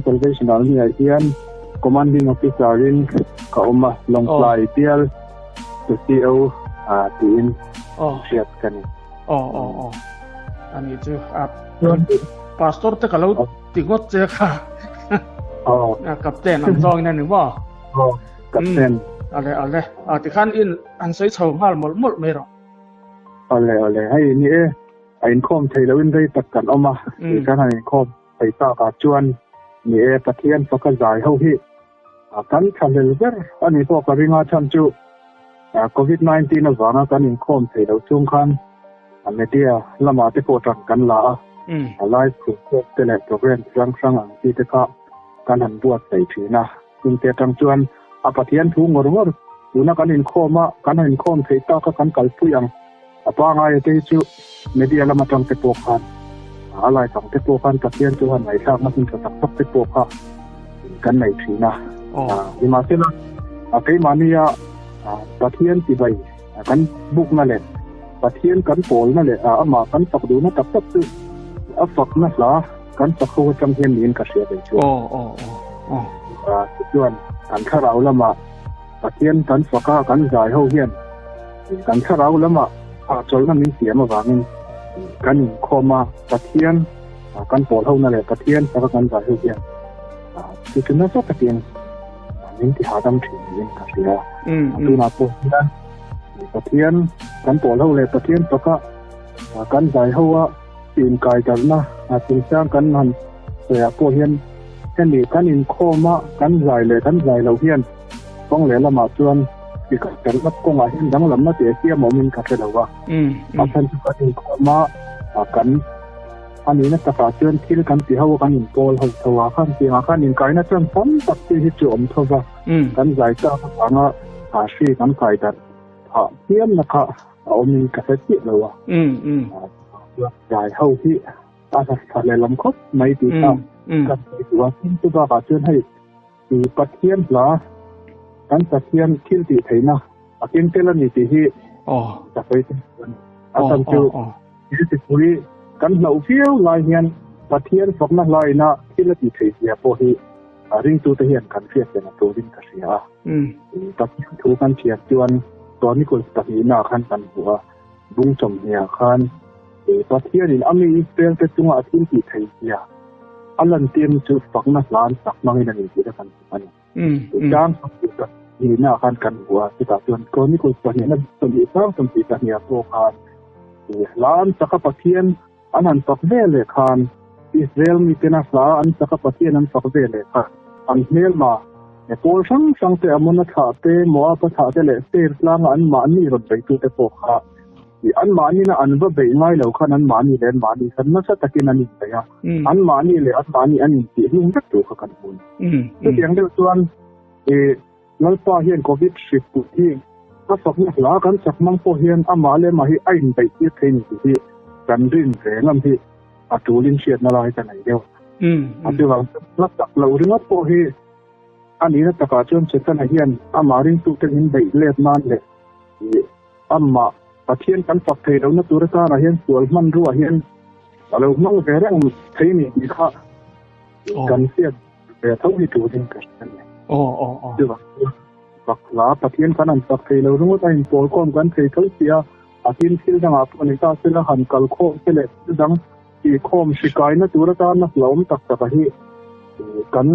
Salvation Army ah hian Commanding Officer in ka awm a, Lawngtlai bial to CO tiin hriat ka ni. Aw aw aw. Ani chu a Pastor te ka lo ti ngawt che kha. Aw. Captain ang zawngin a ni maw? Aw, Captain. Ale ale. A tikhan in an sawi chho nghal mawlh mawlh mai rawh. Ale ale. Hei ni e, a inkhawm thei loin rei tak kan awm a. Tikhan han inkhawm thei takah chuan ni e, Pathian faka zai ho hi kan thlahlel ber a ni pawh ka ring a, chhan chu Covid 19 avanga kan inkhawm thei lo chung khan media lamah te pawh tan kan la a, a live pawh te leh program hrang hrang ang chi te kha kan han buatsaih thin a. Chungte atang chuan a Pathian thu ngawr ngawr tuna kan inkhawm a, kan han inkhawm theih tak a kan kalpui ang. A pangaia te hi chu media lam atang te pawh khan a live ang te pawh khan Pathian chu han ngaihthlakna hun tha tak tak te pawh kha kan nei thin a. Nimahsela a keimahnia Pathian tibai kan bukna leh Pathian kan pawlna leh amah kan fak duhna tak tak chu a fakna hla kan fak ho atang hian niin ka hria ve chu. Tichuan kan thlarau lamah Pathian kan fak a, kan zai ho hian kan thlarau lamah hahchawlhna min siam avangin kan inkhawm a, Pathian kan pawl hona leh Pathian faka kan zai ho hian chu chu nasa takin min ti hahdam thin niin ka hria. Tunah pawh hian Pathian kan pawl ho leh Pathian faka kan zai ho a inkai darhna chungchang kan han sawiah pawh hian hemi kan inkhawm a kan zai leh kan zai loh hian kawng leh lamah chuan i kal darhna kawngah hian danglamna teh chiam awmin ka hre lo va. A chhan chu kan inkhawm a kan a nihna takah chuan thil kan ti ho a kan inpawl ho tho a khan tiangah khan inkaina chuan tam tak te hi chu awm tho va. Kan zai tak avanga hri kan kai darh phah chiamna kha a awmin ka hre chiah lo a. Zai ho hi a hla leh lam khawp mai tih kha ka sawi duh a. Tin chu bakah chuan hei i Pathian hla kan Pathian thil tih theihna a keng tel a ni tih hi ka sawi tel duh a ni. A chhan chu he sipui kan hlauh viau lai hian Pathian fakna hlaina thil a tih theih zia pawh hi. a ringtute hian kan hriat chen a turin ka hria a. Pathian thu kan chhiar chuan Chronicles pahnihnaah khan kan hmu a, bung chawmhniah khan Pathianin a mi Israelte chunga a thil tih theih zia a lantirna chu fakna hla an sak hmangin a ni tih kha kan hmu a ni. Chang pahnihnaah khan kan hmu a, chutah chuan Chronicles pahnihna 20 sang 22 pawh khan hla an sak a Pathian An han fak ve leh khan Israel mitena hla an sak a Pathian an fak ve leh kha an hmelma he pawl hrang hrang te Amona thlah te, Moaba thlah te leh Seir tlanga an mahni rawn beitute pawh kha ih an mahnina an va beih ngai lo khan an mahni leh an mahni khan nasa takin an inbeih a, an mahni leh an mahni an intih hlum vek tur kha kan hmu a ni. Chutiang deuh chuan ih Lalpa hian Covid hrik put hi a fakna hla kan chak mang pawh hian amah leh amah hi a inbeih tir thei ni tih hi kan rin ve ngam hi a tulin hriatna lai ka nei deuh. A chuvang chuan hla tak lo ringawt pawh hi a nihna takah chuan Setana hian amah ringtute min beih let nan leh amah Pathian kan fak thei lohna tur atanah hian sual hmanruah hian a lo hmang ve reng thei ni tih kha kan hriat ve tho hi turin ka hria a ni. Chuvang chuan fak hla Pathian kan han fak thei lo ringawt a inpawl khawm kan thei tho si a, a tin thil dangah pawh ni ta sela han kal khawm te leh thil dang tih khawm hri kaina tur atana hlauhawm tak taka hi kan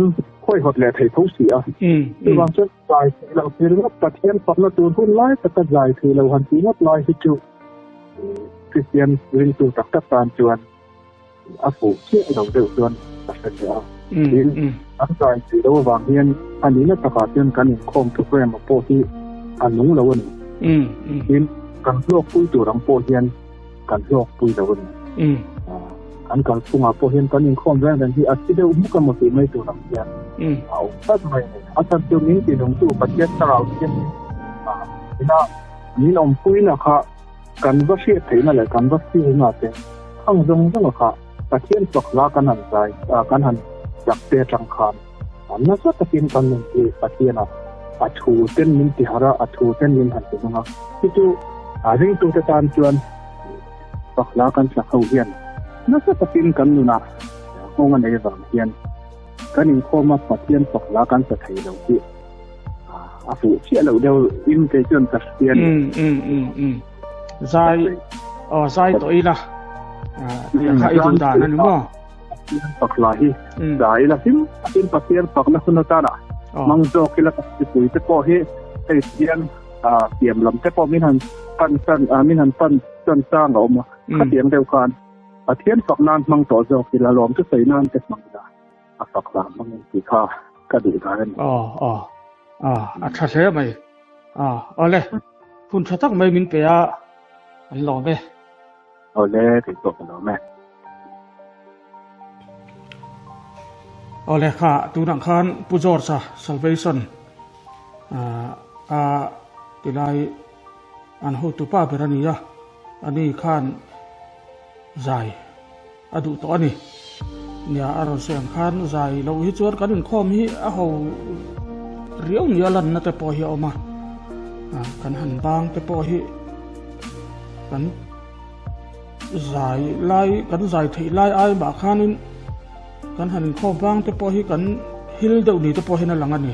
khawihawt leh thei tho si a. Chuvang chuan zai thei lo thei ringawt Pathian fakna tur hun lai taka zai thei lo han tih ngawt lai hi chu Kristian ringtu tak tak tan chuan a fuh chiah lo deuh chuan ka hre leh a. Tin, an zai tih loh avang hian a nihna takah chuan kan inkhawm program pawh hi a nung lo a ni. Tin, kan hlawkpui tur ang pawh hian kan hlawkpui lo a ni. Kan kalphungah pawh hian kan inkhawm reng reng hi a thi deuh hmuk emaw tih mai tur ang hian a awm tlat mai a ni. A chhan chu min tinungtu Pathian thlarau thianghlim ina min awmpuina kha Kan va hriat theihna leh kan va fielna te khang zawng zawng kha Pathian fak hla kan han zai kan han chak te atang khan nasa takin kan nun hi Pathian a a thu ten min ti harh a, a thu ten min han ti nung a. Chu chu ringtute tan chuan fak hla kan chak ho hian nasa takin kan nunah nghawng a nei avang hian kan inkhawm a Pathian fak hla kan sa thei lo hi a fuh chiah loh deuh in kei chuan ka hria ni. Zai aw zai tawh ila kha i duh dan a ni maw? Pathian fak hla hi zai ila hlim takin Pathian fakna hun atana hmang zawk ila ka mipui te pawh hi hei hian siam lam te pawh min han pan san min han pan san chang a awm a khatiang deuh khan Pathian fak nan hmang tawh zawk ila lawm chu sawi nan te hmang ila. A fak vang hmang in tih kha ka duh dan a ni. Aw aw a a tha hle mai a awle hun tha tak mai min pe a an lawm e. Awle kei pawh ka lawm e. Awle kha tunah khan Pu George a Salvation a tilai an hotu pa ber a ni a ani khan zai a duh tawh a ni. Nia a rawn sawi ang khan zai loh hi chuan kan inkhawm hi a ho riau nia lanna te pawh hi a awm a, kan han bang te pawh hi kan zai lai kan zai theih lai ai mah khanin kan han inkhawm bang te pawh hi kan hil deuh ni te pawh hian a lang a ni.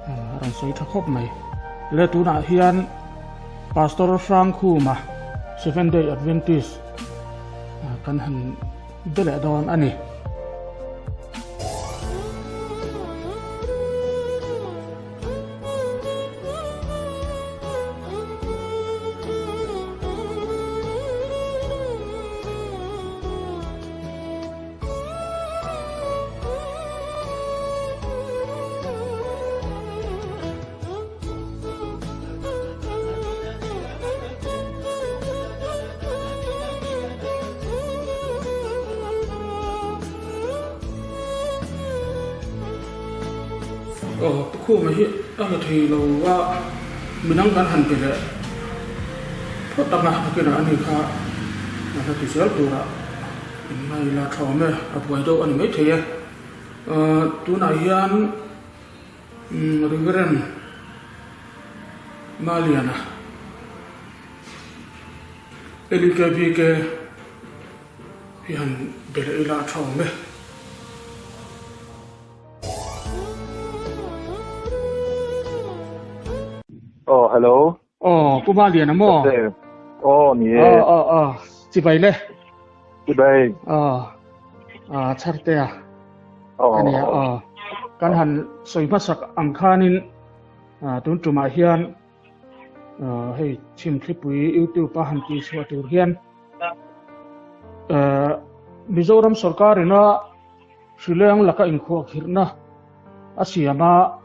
A rawn sawi tha khawp mai. Le tunah hian Pastor Hrangkhuma Seventh Day Adventist kan han be leh dawn a ni. Aw Tukhuma hi a la thei lo a, midang kan han ti leh phawt ang a, nakinah ani kha a la ti zel turah in ngai la tha awm e, a buai deuh a ni maithei e. Tunah hian. Reverend Maliana LKBK hi han be leh ila a tha awm e. Aw hello. Aw Pu Maliana maw? Aw ni e. Aw aw aw chibai le. Chibai. Aw a Chhartea. Aw. Ania aw. Kan han sawi hmasak ang khanin tun tumah hian hei Chhimthlipui YouTube a han tih chhuah tur hian Mizoram sorkarina Hrileng laka inkhuahkhirhna a siam a,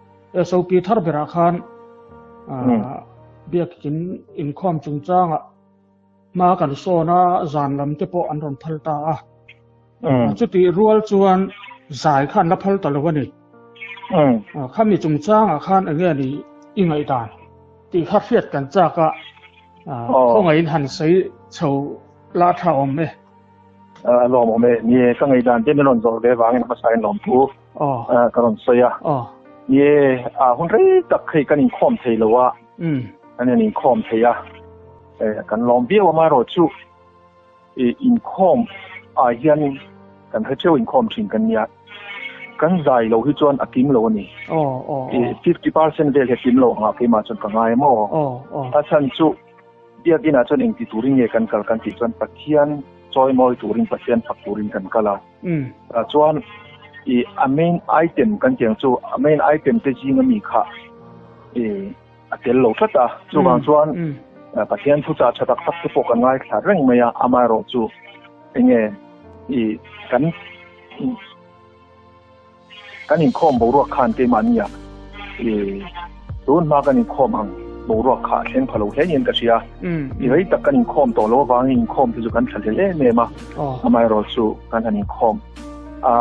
SOP thar berah khan biakin inkhawm chungchangah hma kan sawn a, zan lam te pawh an rawn phal ta a. Chutih rual chuan zai kha an la phal ta lo a ni. Khami chungchangah khan eng nge ni i ngaihdan tih kha hriat kan chak a, khawngaihin han sawi chho la tha awm e. A lawmawm e. Ni e, ka ngaihdan te min rawn zawrh ve vangin hmasa in lawmthu ka rawn sawi a. Ni e, a hun rei tak hei kan inkhawm thei lo a, kan in inkhawm thei a, kan lawm viau a, amaherawhchu inkhawm ah hian kan hre theuh inkhawm thin kan nia, kan zai lo hi chuan a kim lo a ni. 50% vel hi a kim lo ang ah keimah chuan ka ngai a maw? A chhan chu. Biakinn ah chuan engti turin nge kan kal kan tih chuan Pathian chawimawi turin Pathian fak turin kan kal a. Tah chuan i a main item kan tih ang chu a main item te zinga mi kha i a tel lo tlat a. Chuvang chuan Pathian thuchah tha tak tak te pawh kan ngaithla reng mai a, amaherawh chu enge i kan Kan inkhawm boruak khan keimahnia i tun hma kan inkhawm ang boruak kha a thleng pha lo hle niin ka hria. I rei tak kan inkhawm tawh lo avangin inkhawm te chu kan thlahlel em em a, amaherawh chu kan han inkhawm a,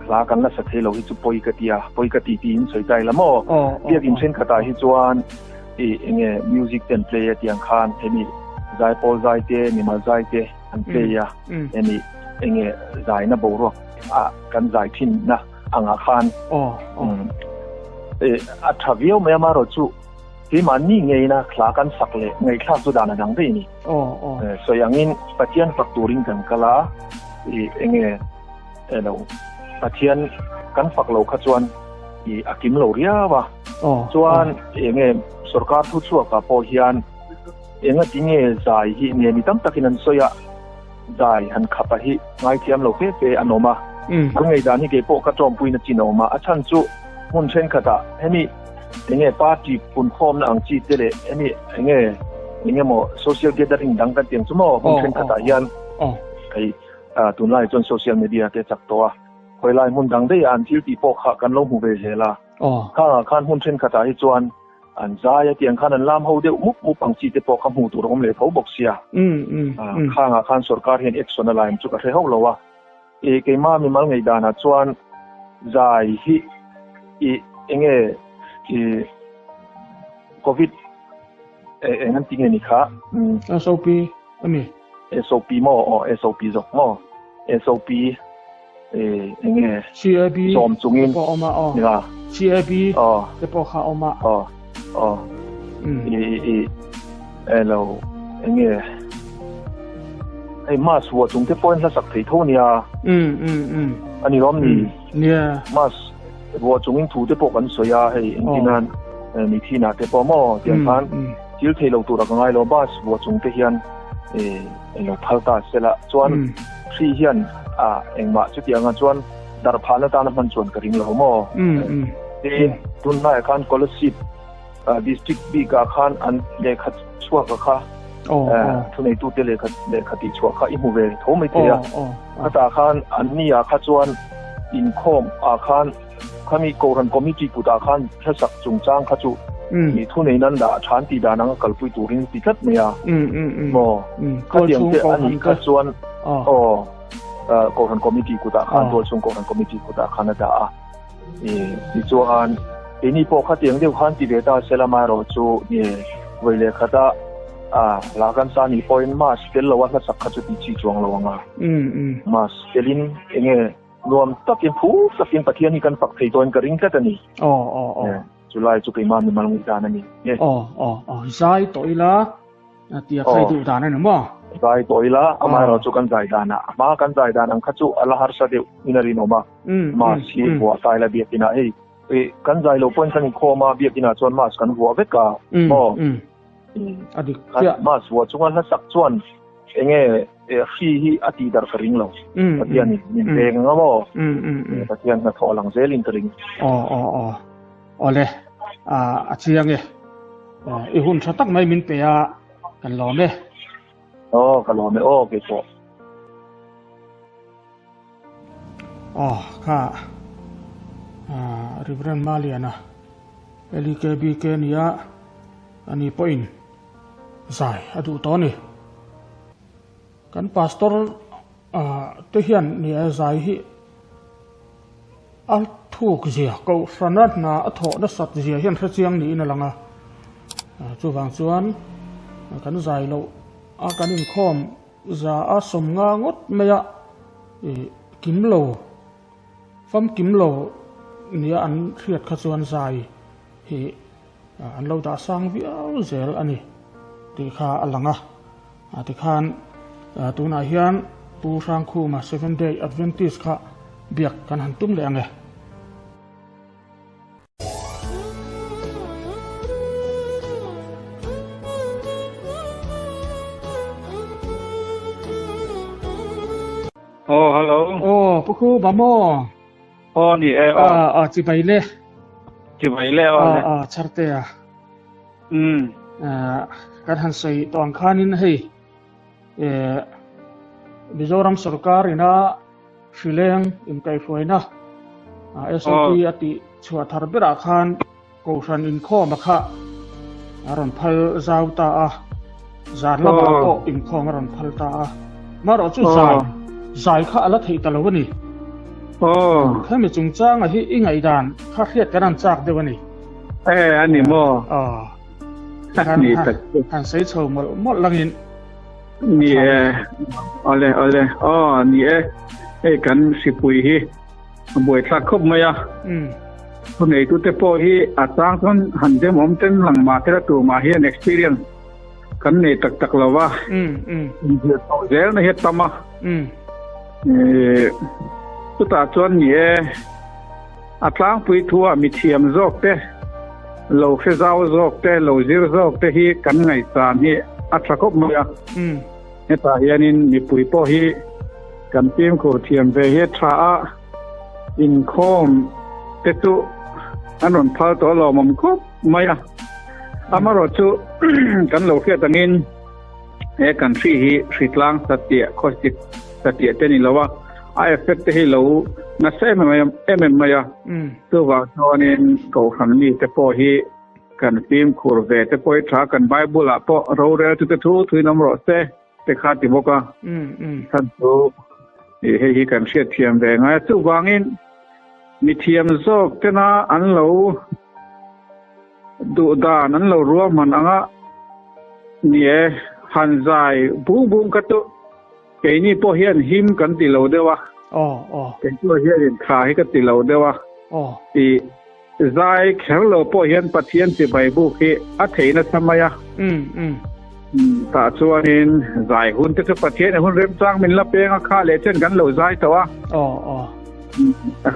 hla kan la sa thei lo hi chu pawi ka ti a, pawi ka ti tiin sawi ta ila maw? Biakin thenkhatah hi chuan i enge music te an play a tih ang khan hemi zaipawl zai te, mimal zai te an play a, hemi enge zaina boruak a kan zai thin na angah khan a tha viau mai a marawh chu keimahni ngeina hla kan sak leh ngaihthlak chu dan a dang daih a ni. Sawi angin Pathian fak turin kan kal a, enge elo Pathian kan fak lo kha chuan a kim lo riau a, chuan enge sorkar thu chhuakah pawh hian enga tinge zai hi nge mi tam takin an sawi a, Zai han khapa hi ngaithiam lo fe fe an awm a, an ngaihdan hi kei pawh ka tawmpuina chin a awm a, a chhan chu hmun thenkhatah hemi enge party punkhawmna ang chi te leh hemi enge enge maw social gathering dang kan tih ang chu maw hmun thenkhatah hian hei tunlai chuan social media te a chak tawh a, khawilai hmun dang daih ah an thil tih pawh kha kan lo hmu ve zel a, khangah khan hmun thenkhatah hi chuan An zai a tiang khan an lam ho deuh mup mup ang chi te pawh kha hmuh tur a awm leh tho bawk sia. Khangah khan sorkar hian action a la em chu ka hre hauh lo a. I keimah mimal ngaihdanah chuan zai hi i enge i covid eng an ti nge ni kha? SOP a ni. SOP maw? Aw SOP zawk maw? SOP enge CAB zawm chungin te pawh a awm a aw. Nia. CAB te pawh kha a awm a. Aw aw. I i elo enge hei mask vuah chung te pawhin hla sak thei tho nia. A ni lawm ni? Nia. Mask vuah chungin thu te pawh kan sawi a hei engtinan mi thinah te pawh maw tiang khan thil thei lo tura ka ngai lo mask vuah chung te hian eng lo phal ta sela chuan hri hian a engmah chutianga chuan darh phahna tana hman chuan ka ring lo maw? Tin, tunlaiah khan Kolasib district bikah khan an lehkha chhuak a kha thuneitute lehkha lehkha tih chhuah kha i hmu ve tho mai thei a. Khatah khan an ni ah kha chuan inkhawm ah khan Khami Kohhran Committee kutah khan hlasak chungchang kha chu mi thunei nan dah than tih dan anga kalpui turin ti tlat mai a. Maw? Khatiang te a nih kha chuan aw Kohhran Committee kutah khan tualchhung Kohhran Committee kutah khan a dah a. Tichuan keini pawh khatiang deuh khan ti ve ta se lamaerawh chu vawi leh khata hla kan sa nih pawhin mask tel loa hlasak kha chu tih chi chuang lo ang a. Mask telin enge Nuam takin phu takin Pathian hi kan fak thei dawn ka ring tlat a ni. Aw aw aw. Chulai chu keimah mimal ngaih dan a ni. Aw aw aw zai tawh ila tia khai duh dan a ni maw? Zai tawh ila amaherawh chu kan zai dan ah hma kan zai dan ang kha chu a la harsa deuh in a rinawm a. Mass hi buah ta ila biakin ah hei. Kan zai lo pawhin kan inkhawm a, biakinah chuan mask kan vuah vek a, maw? A dik chiah. Mask vuah chunga hlasak chuan enge hri hi a tih darh ka ring lo. Pathian in min peng anga maw? Pathian hnathawh a lang zelin ka ring. Aw aw aw. Awle, a chiang e. I hun tha tak mai min pe a, kan lawm e. Aw, ka lawm e aw keipawh. Aw kha Reverend Maliana LEKBK nia ani pawhin zai a duh tawh a ni. Kan pastor te hian nia zai hi a thuk zia kohhrana hna a thawh nasat zia hian hrechiang niin a lang a. Chuvang chuan kan zai loh a kan inkhawm Za a 50 ngawt mai a, ih kim lo, famkim lo nia an hriat kha chuan zai hi an lo dah sang viau zel a ni tih kha a lang a. Tikhan tunah hian Pu Hrangkhuma Seventh Day Adventist kha biak kan han tum leh ang e. Oh, hello. Oh, pu khu ba mo. Oh, ni e. Oh. Ah, ah, chi bai le. Chi bai le oh. Ah, ah, charte a. Ah, kan han soi tawng khanin hei. Eh, Mizoram sarkar ina Hrileng inkaihhruaina SOP a tih chhuah thar berah khan Kohhran inkhawm a kha a rawn phal zau ta a, zan lamah pawh inkhawm a rawn phal ta a. Marawh chu zai, zai kha a la theih ta lo a ni. Hemi chungchanga hi i ngaihdan kha hriat kan han chak deuh a ni. E, a ni maw? Han sawi chho mawlh mawlh langin. Ni e, awle awle, aw ni e, hei kan hripui hi a buaithlak khawp mai a. Thuneitute pawh hi a chang chuan han demawm ten lang mah se la tumah hian experience kan nei tak tak lo va. Inzir chhoh zel na hi a tam a. Chutah chuan ni e, a tlangpui thu ah mithiam zawk te, lo hre zau zawk te, lo zir zawk te hi kan ngaihsan hi a tha khawp mai a. Hetah hianin mipui pawh hi kan fimkhur thiam ve hi a tha a, inkhawm te chu an rawn phal tawh lawmawm khawp mai a. Amaherawhchu chu kan lo hriat angin he kan hri hi hritlang satliah, khawsik satliah te a ni lo a, a effect te hi lo nasa em em em mai a. Chuvang chuanin Kohhran mite pawh hi kan fimkhur ve te pawh hi tha, kan Bible ah pawh rorel chu te thu thuin awm rawh se te kha ti bawk a. Chhan chu hei hi kan hriatthiam ve ngai a. Chuvangin mithiam zawk tena an lo duh dan an lo ruahman anga ni e, han zai bung bung kha chu Keini pawh hian him kan ti lo deuh a. Aw, aw. Kei pawh hianin tha hi ka ti lo deuh a. Aw. I zai kher lo pawh hian Pathian chibai buk hi a thei nasa mai a. Tah chuanin zai hun te chu Pathian hun remchang min la peng a, kha leh chen kan lo zai tawh a. Aw, aw.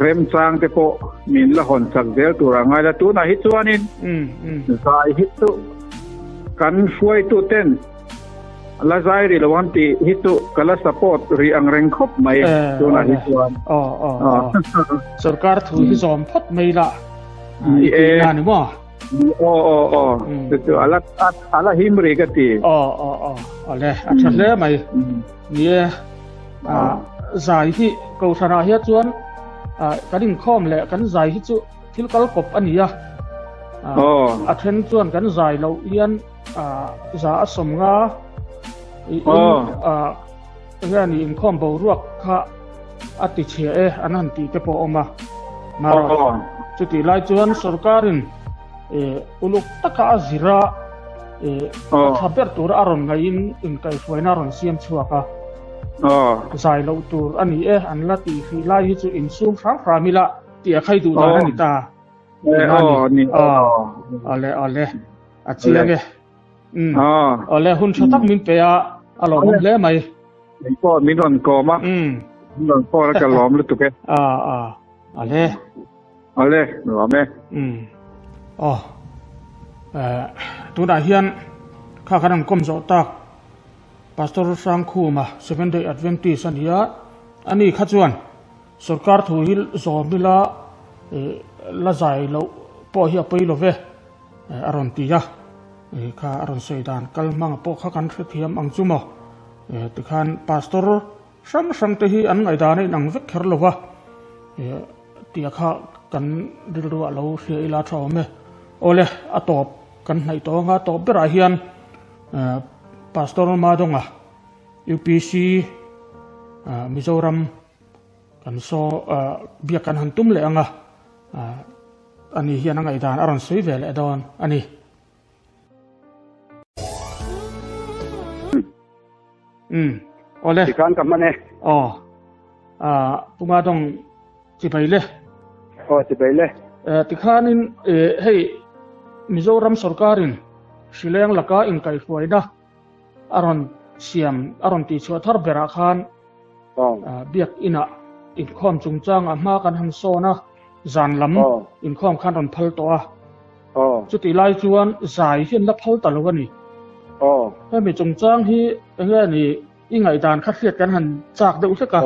Remchang te pawh min la hawn chak zel tur a ngai la. Tunah hi chuanin zai hi chu kan hruaitu ten La zai rih lo ang tih hi chu ka la support rih ang reng khawp mai tunah hi chuan. Aw aw aw. Sorkar thu hi zawm phawt mai la. Ni e. Ni maw? Aw aw aw. Chu chu ala ala him rih ka ti. Aw aw aw. Ale a tha hle mai. Ni e. Zai hi kohhranah hian chuan kan inkhawm leh kan zai hi chu thil kal kawp a ni a. A then chuan kan zai loh hian za a 50 enge ni inkhawm boruak kha a ti chhia e an han tih te pawh a awm a. Marawh chutih lai chuan sorkarin uluk taka a zir a a tha ber tur a rawn ngaihin inkaihhruaina a rawn siam chhuak a. Zai loh tur a ni e an la tih hrih lai hi chu insum hram hram ila tih a khai duh dan a ni ta. Ni Ale ale a chiang e. Ale hun tha tak min pe a a lawmawm hle mai. Min pawh min rawn kawm a. Min rawn pawh a ka lawm lutuk e. A a ale. Awle, nuam e. Umm. Aw. Eh, tunah hian kha kan rawn kawm zawh tak Pastor Hrangkhuma, Seventh Day Adventist a ni a, ani kha chuan sorkar thu hi zawm ila eh la zai loh pawh hi a pawi lo ve eh a rawn ti a, eh kha a rawn sawi dan kal hmanga pawh kha kan hrethiam ang chu maw. Eh tikhan Pastor Hrang hrang te hi an ngaihdan a inang vek kher lo va, tia kha kan rilru ah lo hria ila tha awm e. Awle, a tawp kan hnaih tawh anga tawp berah hian Pastor Madonga UPC Mizoram kan saw biak kan han tum leh anga ani hian a ngaihdan a rawn sawi ve leh dawn a ni. Um awle. Tikhan ka hman e. Aw. Ah Puma dawng chibai le. Aw chibai le. Eh tikhanin eh hei Mizoram sorkarin Hrileng laka inkaihhruaina a rawn siam a rawn tihchhuah thar berah khan biak inah inkhawm chungchangah hma kan han sawn a, zan lam inkhawm khan rawn phal tawh a. Chutih lai chuan zai hi an la phal ta lo a ni. Hemi chungchang hi enge ni i ngaihdan kha hriat kan han chak deuh hlek a,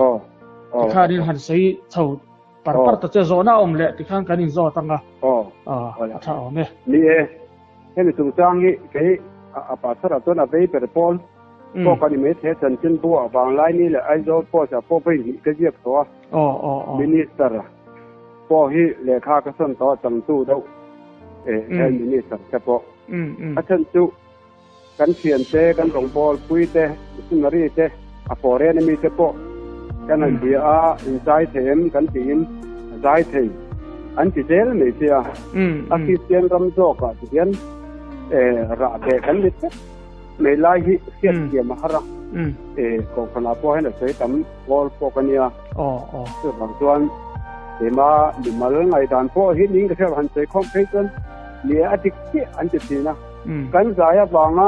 tikhanin han sawi chho par par ta che zawhna a awm leh tikhan kan inzawt ang a, a tha awm e. Ni e, hemi chungchang hi kei a pastor-ah chuan a vei ber pawl pawh ka ni mai thei a, chanchinbu ah Vanglaini leh Aizawl Post ah pawh vawi hnih ka ziak tawh a, Minister pawh hi lehkha ka sawn tawh a changtu deuh Health Minister te pawh. A chhan chu kan thiante, kan rawngbawlpui te, missionary te, a foreign ami te pawh kan han bia a, in zai thei em kan tiin a zai thei an ti zel mai sia. A Kristian ram zawkah ti hian rah beh kan ni tlat mai lai hi hriat thiam a har a. Kohhranah pawh hian a sawi tam pawl pawh ka nia. Chuvang chuan keima mimal ngaihdan pawh hi ning ka hriat han sawi khawm phei chuan ni a dik chiah an ti thin a. Kan zai avanga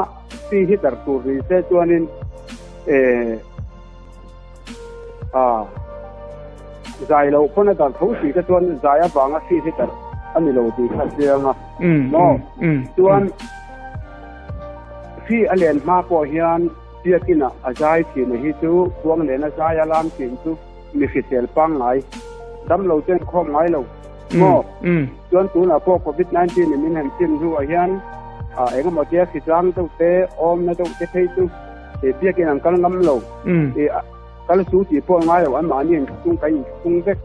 chi hi dar tur ni se chuanin a zai lo pawn a dar tho si te chuan zai avanga chi hi dar a ni lo tih kha a chiang a. Maw? Chuan chi a len hma pawh hian biakinah a zai thin a hi chu kuang lena zai a lam thin chu mi hrisel pangngai damlo ten khawm ngai lo. Maw? Chuan tunah pawh Covid 19 in min han chim hnuah hian eng emaw tia hritlang deuh te, awmna deuh te phei chu biakin an kal ngam lo. Kal su tih pawh ngai lo, anmahni an thlung kan inthlung vek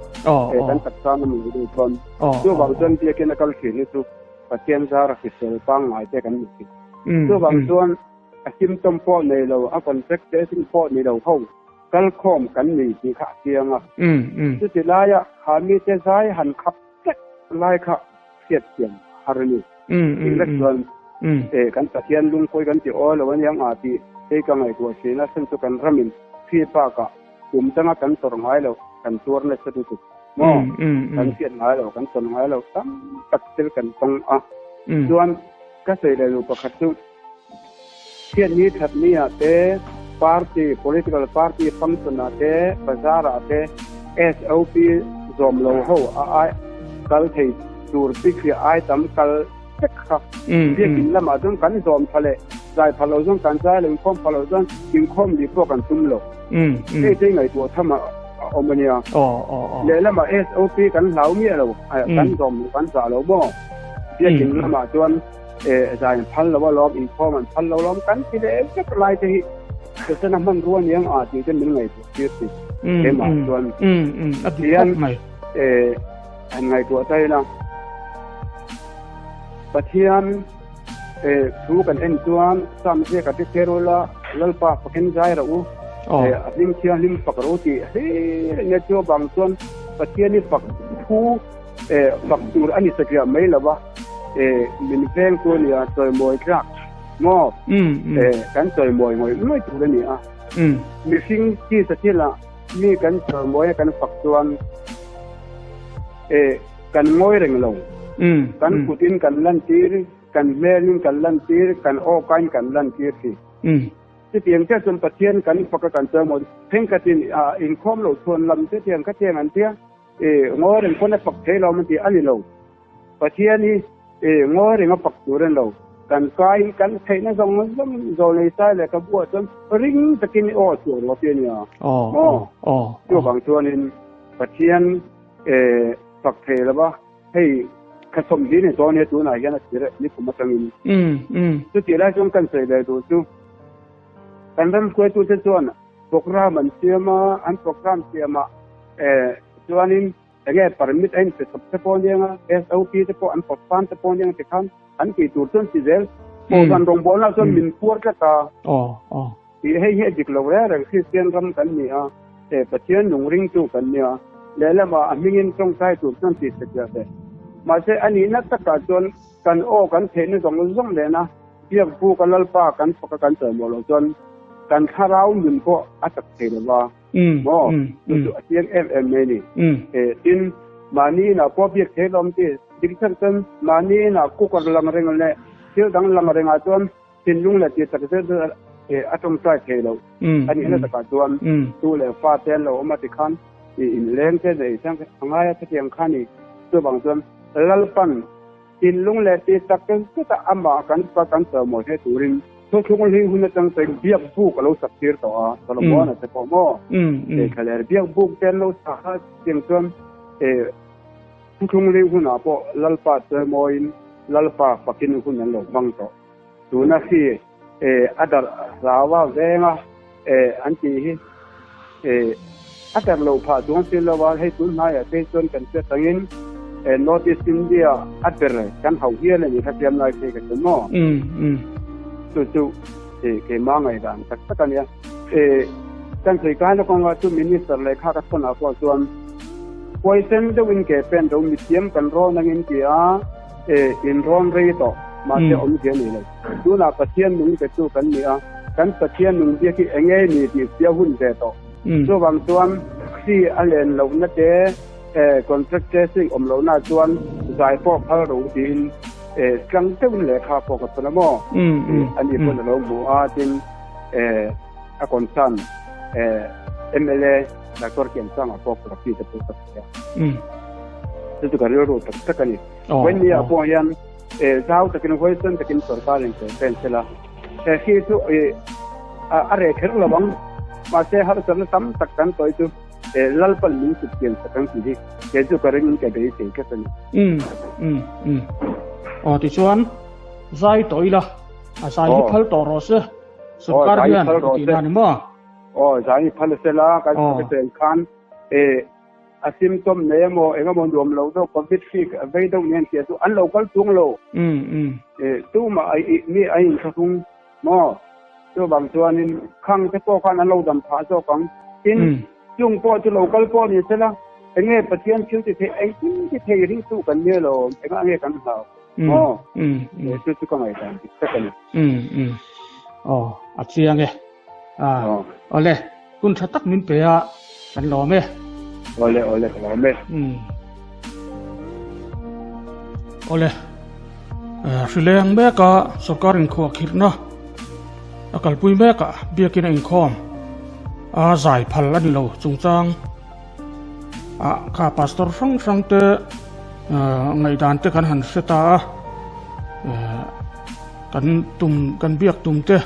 kan taksa ngam lo deuh chuan. Chuvang chuan biakin a kal thin hi chu Pathian zara hrisel pangngai te kan ni thin. Chuvang chuan a symptom pawh nei lo, a contact tracing pawh ni lo ho kal khawm kan ni tih kha a chiang a. Chuti laia kha mite zai han khap tlat lai kha hriat thiam a har a ni. Englet chuan kan Pathian lungkawi kan ti aw lo aniang a tih hei ka ngaihtuah thin a, chhan chu kan ramin hri bakah kum danga kan tawrh ngai lo, kan tuar nasa lutuk maw? Kan hriat ngai lo, kan tawn ngai lo tam tak thil kan tawng a. Chuan ka sawi leh duh pakhat chu Chhiatni thatni ah te, party, political party function ah te, bazar ah te SOP zawm lo ho a ai kal thei tur bikriah ai tam kal vek kha. Biakin lamah chuan kan zawm tha leh zai pha lo chuan kan zai lo, inkhawm pha lo chuan inkhawm lih pawh kan tum lo. Hei te ngaihtuah tham a awm a nia. Lehlamah SOP kan hlau miah lo, kan zawm lo, kan zah lo maw? Biakin lamah chuan zai an phal lo a lawm, inkhawm an phal lo lawm kan ti leh vek lai te hi Setana hmanrua aniang a tih te min ngaihtuah tir tih keimah chuan hian han ngaihtuah ta ila Pathian thu kan en chuan Sam ziak a ti kher ula Lalpa fakin zai rawh u a hlim thianghlim fak rawh u tih hlir enge chu avang chuan Pathian hi fak thu fak tur a ni satliah mai lo va, min veng tur a ni a, chawimawi tlak maw? Kan chawimawi ngawih ngawih tur a ni a. Mihring tisa thilah mi kan chawimawi a kan fak chuan kan ngawi reng lo. Kan kutin kan lantir, kan hmelin kan lantir, kan awkain kan lantir thin. Chutiang chiah chuan Pathian kan fak a kan chawimawi thenkhatin inkhawm loh chhuan lam te tiang kha tiang an tia. Ngawi reng pawn a fak thei lo an ti a ni lo. Pathian hi ngawi reng a fak tur a ni lo. Kan kai kan theihna zawng zawng zawlnei sai leh ka buah chuan ring takin i aw chhuak rawh ti a nia. Aw. Chuvang chuanin Pathian fak thei lo va, hei kha 20 ni dawn hi tunah hian a thlir ni kum atangin. Chutih lai chuan kan sawi leh duh chu kan ram hruaitute chuan Program an siam a, an program siamah chuanin enge permit a inpe chawp te pawh aniang a, SOP te pawh an pawt tan te pawh aniang tikhan an tih tur chuan ti zel. Kohhran rawngbawlna chuan min phuar tlat a. Tih hei hi a dik lo reng reng Kristian ram kan ni a, Pathian nung ringtu kan nia, lehlamah a hmingin tawngtai tur chuan tih se tia teh. Mahse a nihna takah chuan kan aw kan theihna zawng zawng lehna Biak bu ka Lalpa kan fak a kan chawi mawh loh chuan kan thlarau nun pawh a tak thei lo va maw? Chu chu a chiang em em mai a ni. Tin, mahni inah pawh biak thei lo awm ti. Dik tak chuan mahni inah cooker lang reng leh thil dang lang rengah chuan thinlung leh tih tak zet zet a tawngtai thei lo. A nihna takah chuan tu leh fa te an lo awm a tikhan inleng te nei a ngai a khatiang kha a ni. Chuvang chuan Lalpan Thinlung leh ti tak zeta amah kan pa kan chawimawi hle turin thuthlung hling hun atang chuan biak buk a lo sak tir tawh a, Solomon-a te pawh maw? Thlaler biak buk te an lo sak a, chutiang chuan thuthlung hling hunah pawh Lalpa chawimawiin Lalpa fakin hun an lo hmang tawh. Tuna khi a darh hlau a venga an tih hi a darh loh phah chuang si lo a, hei tun hnaiah phei chuan kan hriat angin North East India a ber kan hauh hial a ni kha siam lai phei ka hre maw? Chu chu keimah ngaihdan tak tak a nia. Kan sawi kaina kawnga chu Minister lehkha ka thawnah pawh chuan huaisen deuhin ke pen do mithiam kan rawn angin ti a, inrawn rei tawh mahse awmzia a nei lo. Tunah Pathian nung pe chu kan ni a, kan Pathian nung biak hi eng nge ni tih hria hun ve tawh. Chuvang chuan hri a len lohna te, contract tracing awm lohna chuan zai pawh phal ro tiin tlang deuhin lehkha pawh ka thawn a maw? Ani pawn a lo hmu a, tin a concern mla Doctor Kiansanga pawh copy te pawh ka pe a. Chu chu ka rilru tak tak a ni. Vawinia pawh hian Zau takin huaisen takin sorkar in campaign sela he khi chu a reh kher lo ang. Mahse harsatna tam tak kan sawi chu Lalpan min chhut pian sak ang tih hi kei chu ka ring in ka beisei tlat a ni. Umm umm umm aw tichuan zai tawh ila a zai hi phal tawh rawh se sorkar hian tihna ni maw? Aw zai hi phal sela kan sawi khan A symptom nei emaw eng emaw nuam lo deuh covid hri vei deuh nen tih chu an lo kal tung lo. Tumah a mi a inthlahrung maw? Chuvang chuanin khang te pawh khan an lo dam phah zawk ang. Tin, chung pawh chu lo kal pawh ni sela, eng nge Pathian thil ti thei engkim ti thei ringtu kan nia lo, engah nge kan hlau maw? Chu chu ka ngaihdan dik tak a ni. Aw, a chiang e. Awle. Hun tha tak min pe a, kan lawm e. Awle awle ka lawm e. Umm. Awle. Hrileng mek a sorkar inkhuah khirhna a kalpui mek a biakin a inkhawm a zai phal a ni lo chungchang a kha pastor hrang hrang te ngaihdan te kan han hre ta a kan tum kan biak tum te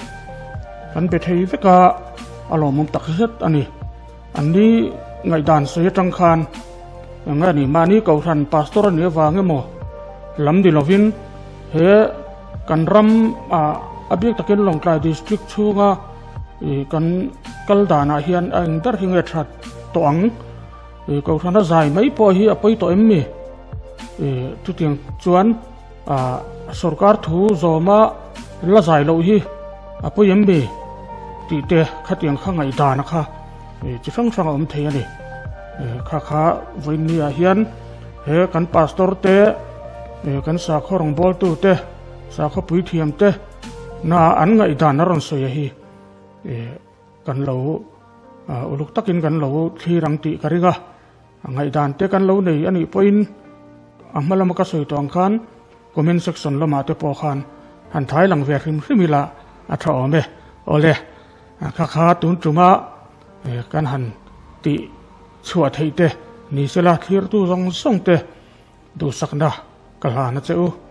kan be thei vek a. A lawmawm tak zet a ni. An ni ngaihdan sawi atang khan eng nge ni mahni kohhran pastor a nih avang emaw lam ni lovin he kan ram ah a bik takin Lawngtlai district chhunga ih kan kal danah hian a eng ber hi nge that tawh ang ih kohhran a zai mai pawh hi a pawi tawh em mi ih chutiang chuan ah sorkar thu zawma la zai loh hi a pawi em mi tih te khatiang kha ngaihdan a kha chi hrang hrang a awm thei a ni kha kha vawiin ah hian he kan pastor te kan sakhaw rawngbawltu te sakhaw puithiam te na an ngaihdan a rawn sawi a hi kan lo uluk takin kan lo thlir ang tih ka ring a. A ngaihdan te kan lo nei a nih pawhin a hma lama ka sawi tawh ang khan comment section lamah te pawh khan han thai lang ve hrim hrim ila a tha awm e. Awle, kha kha tun tuma kan han tih chhuah theih te. Ni sela thlirtu zawng zawng te duhsakna ka hlan a che u.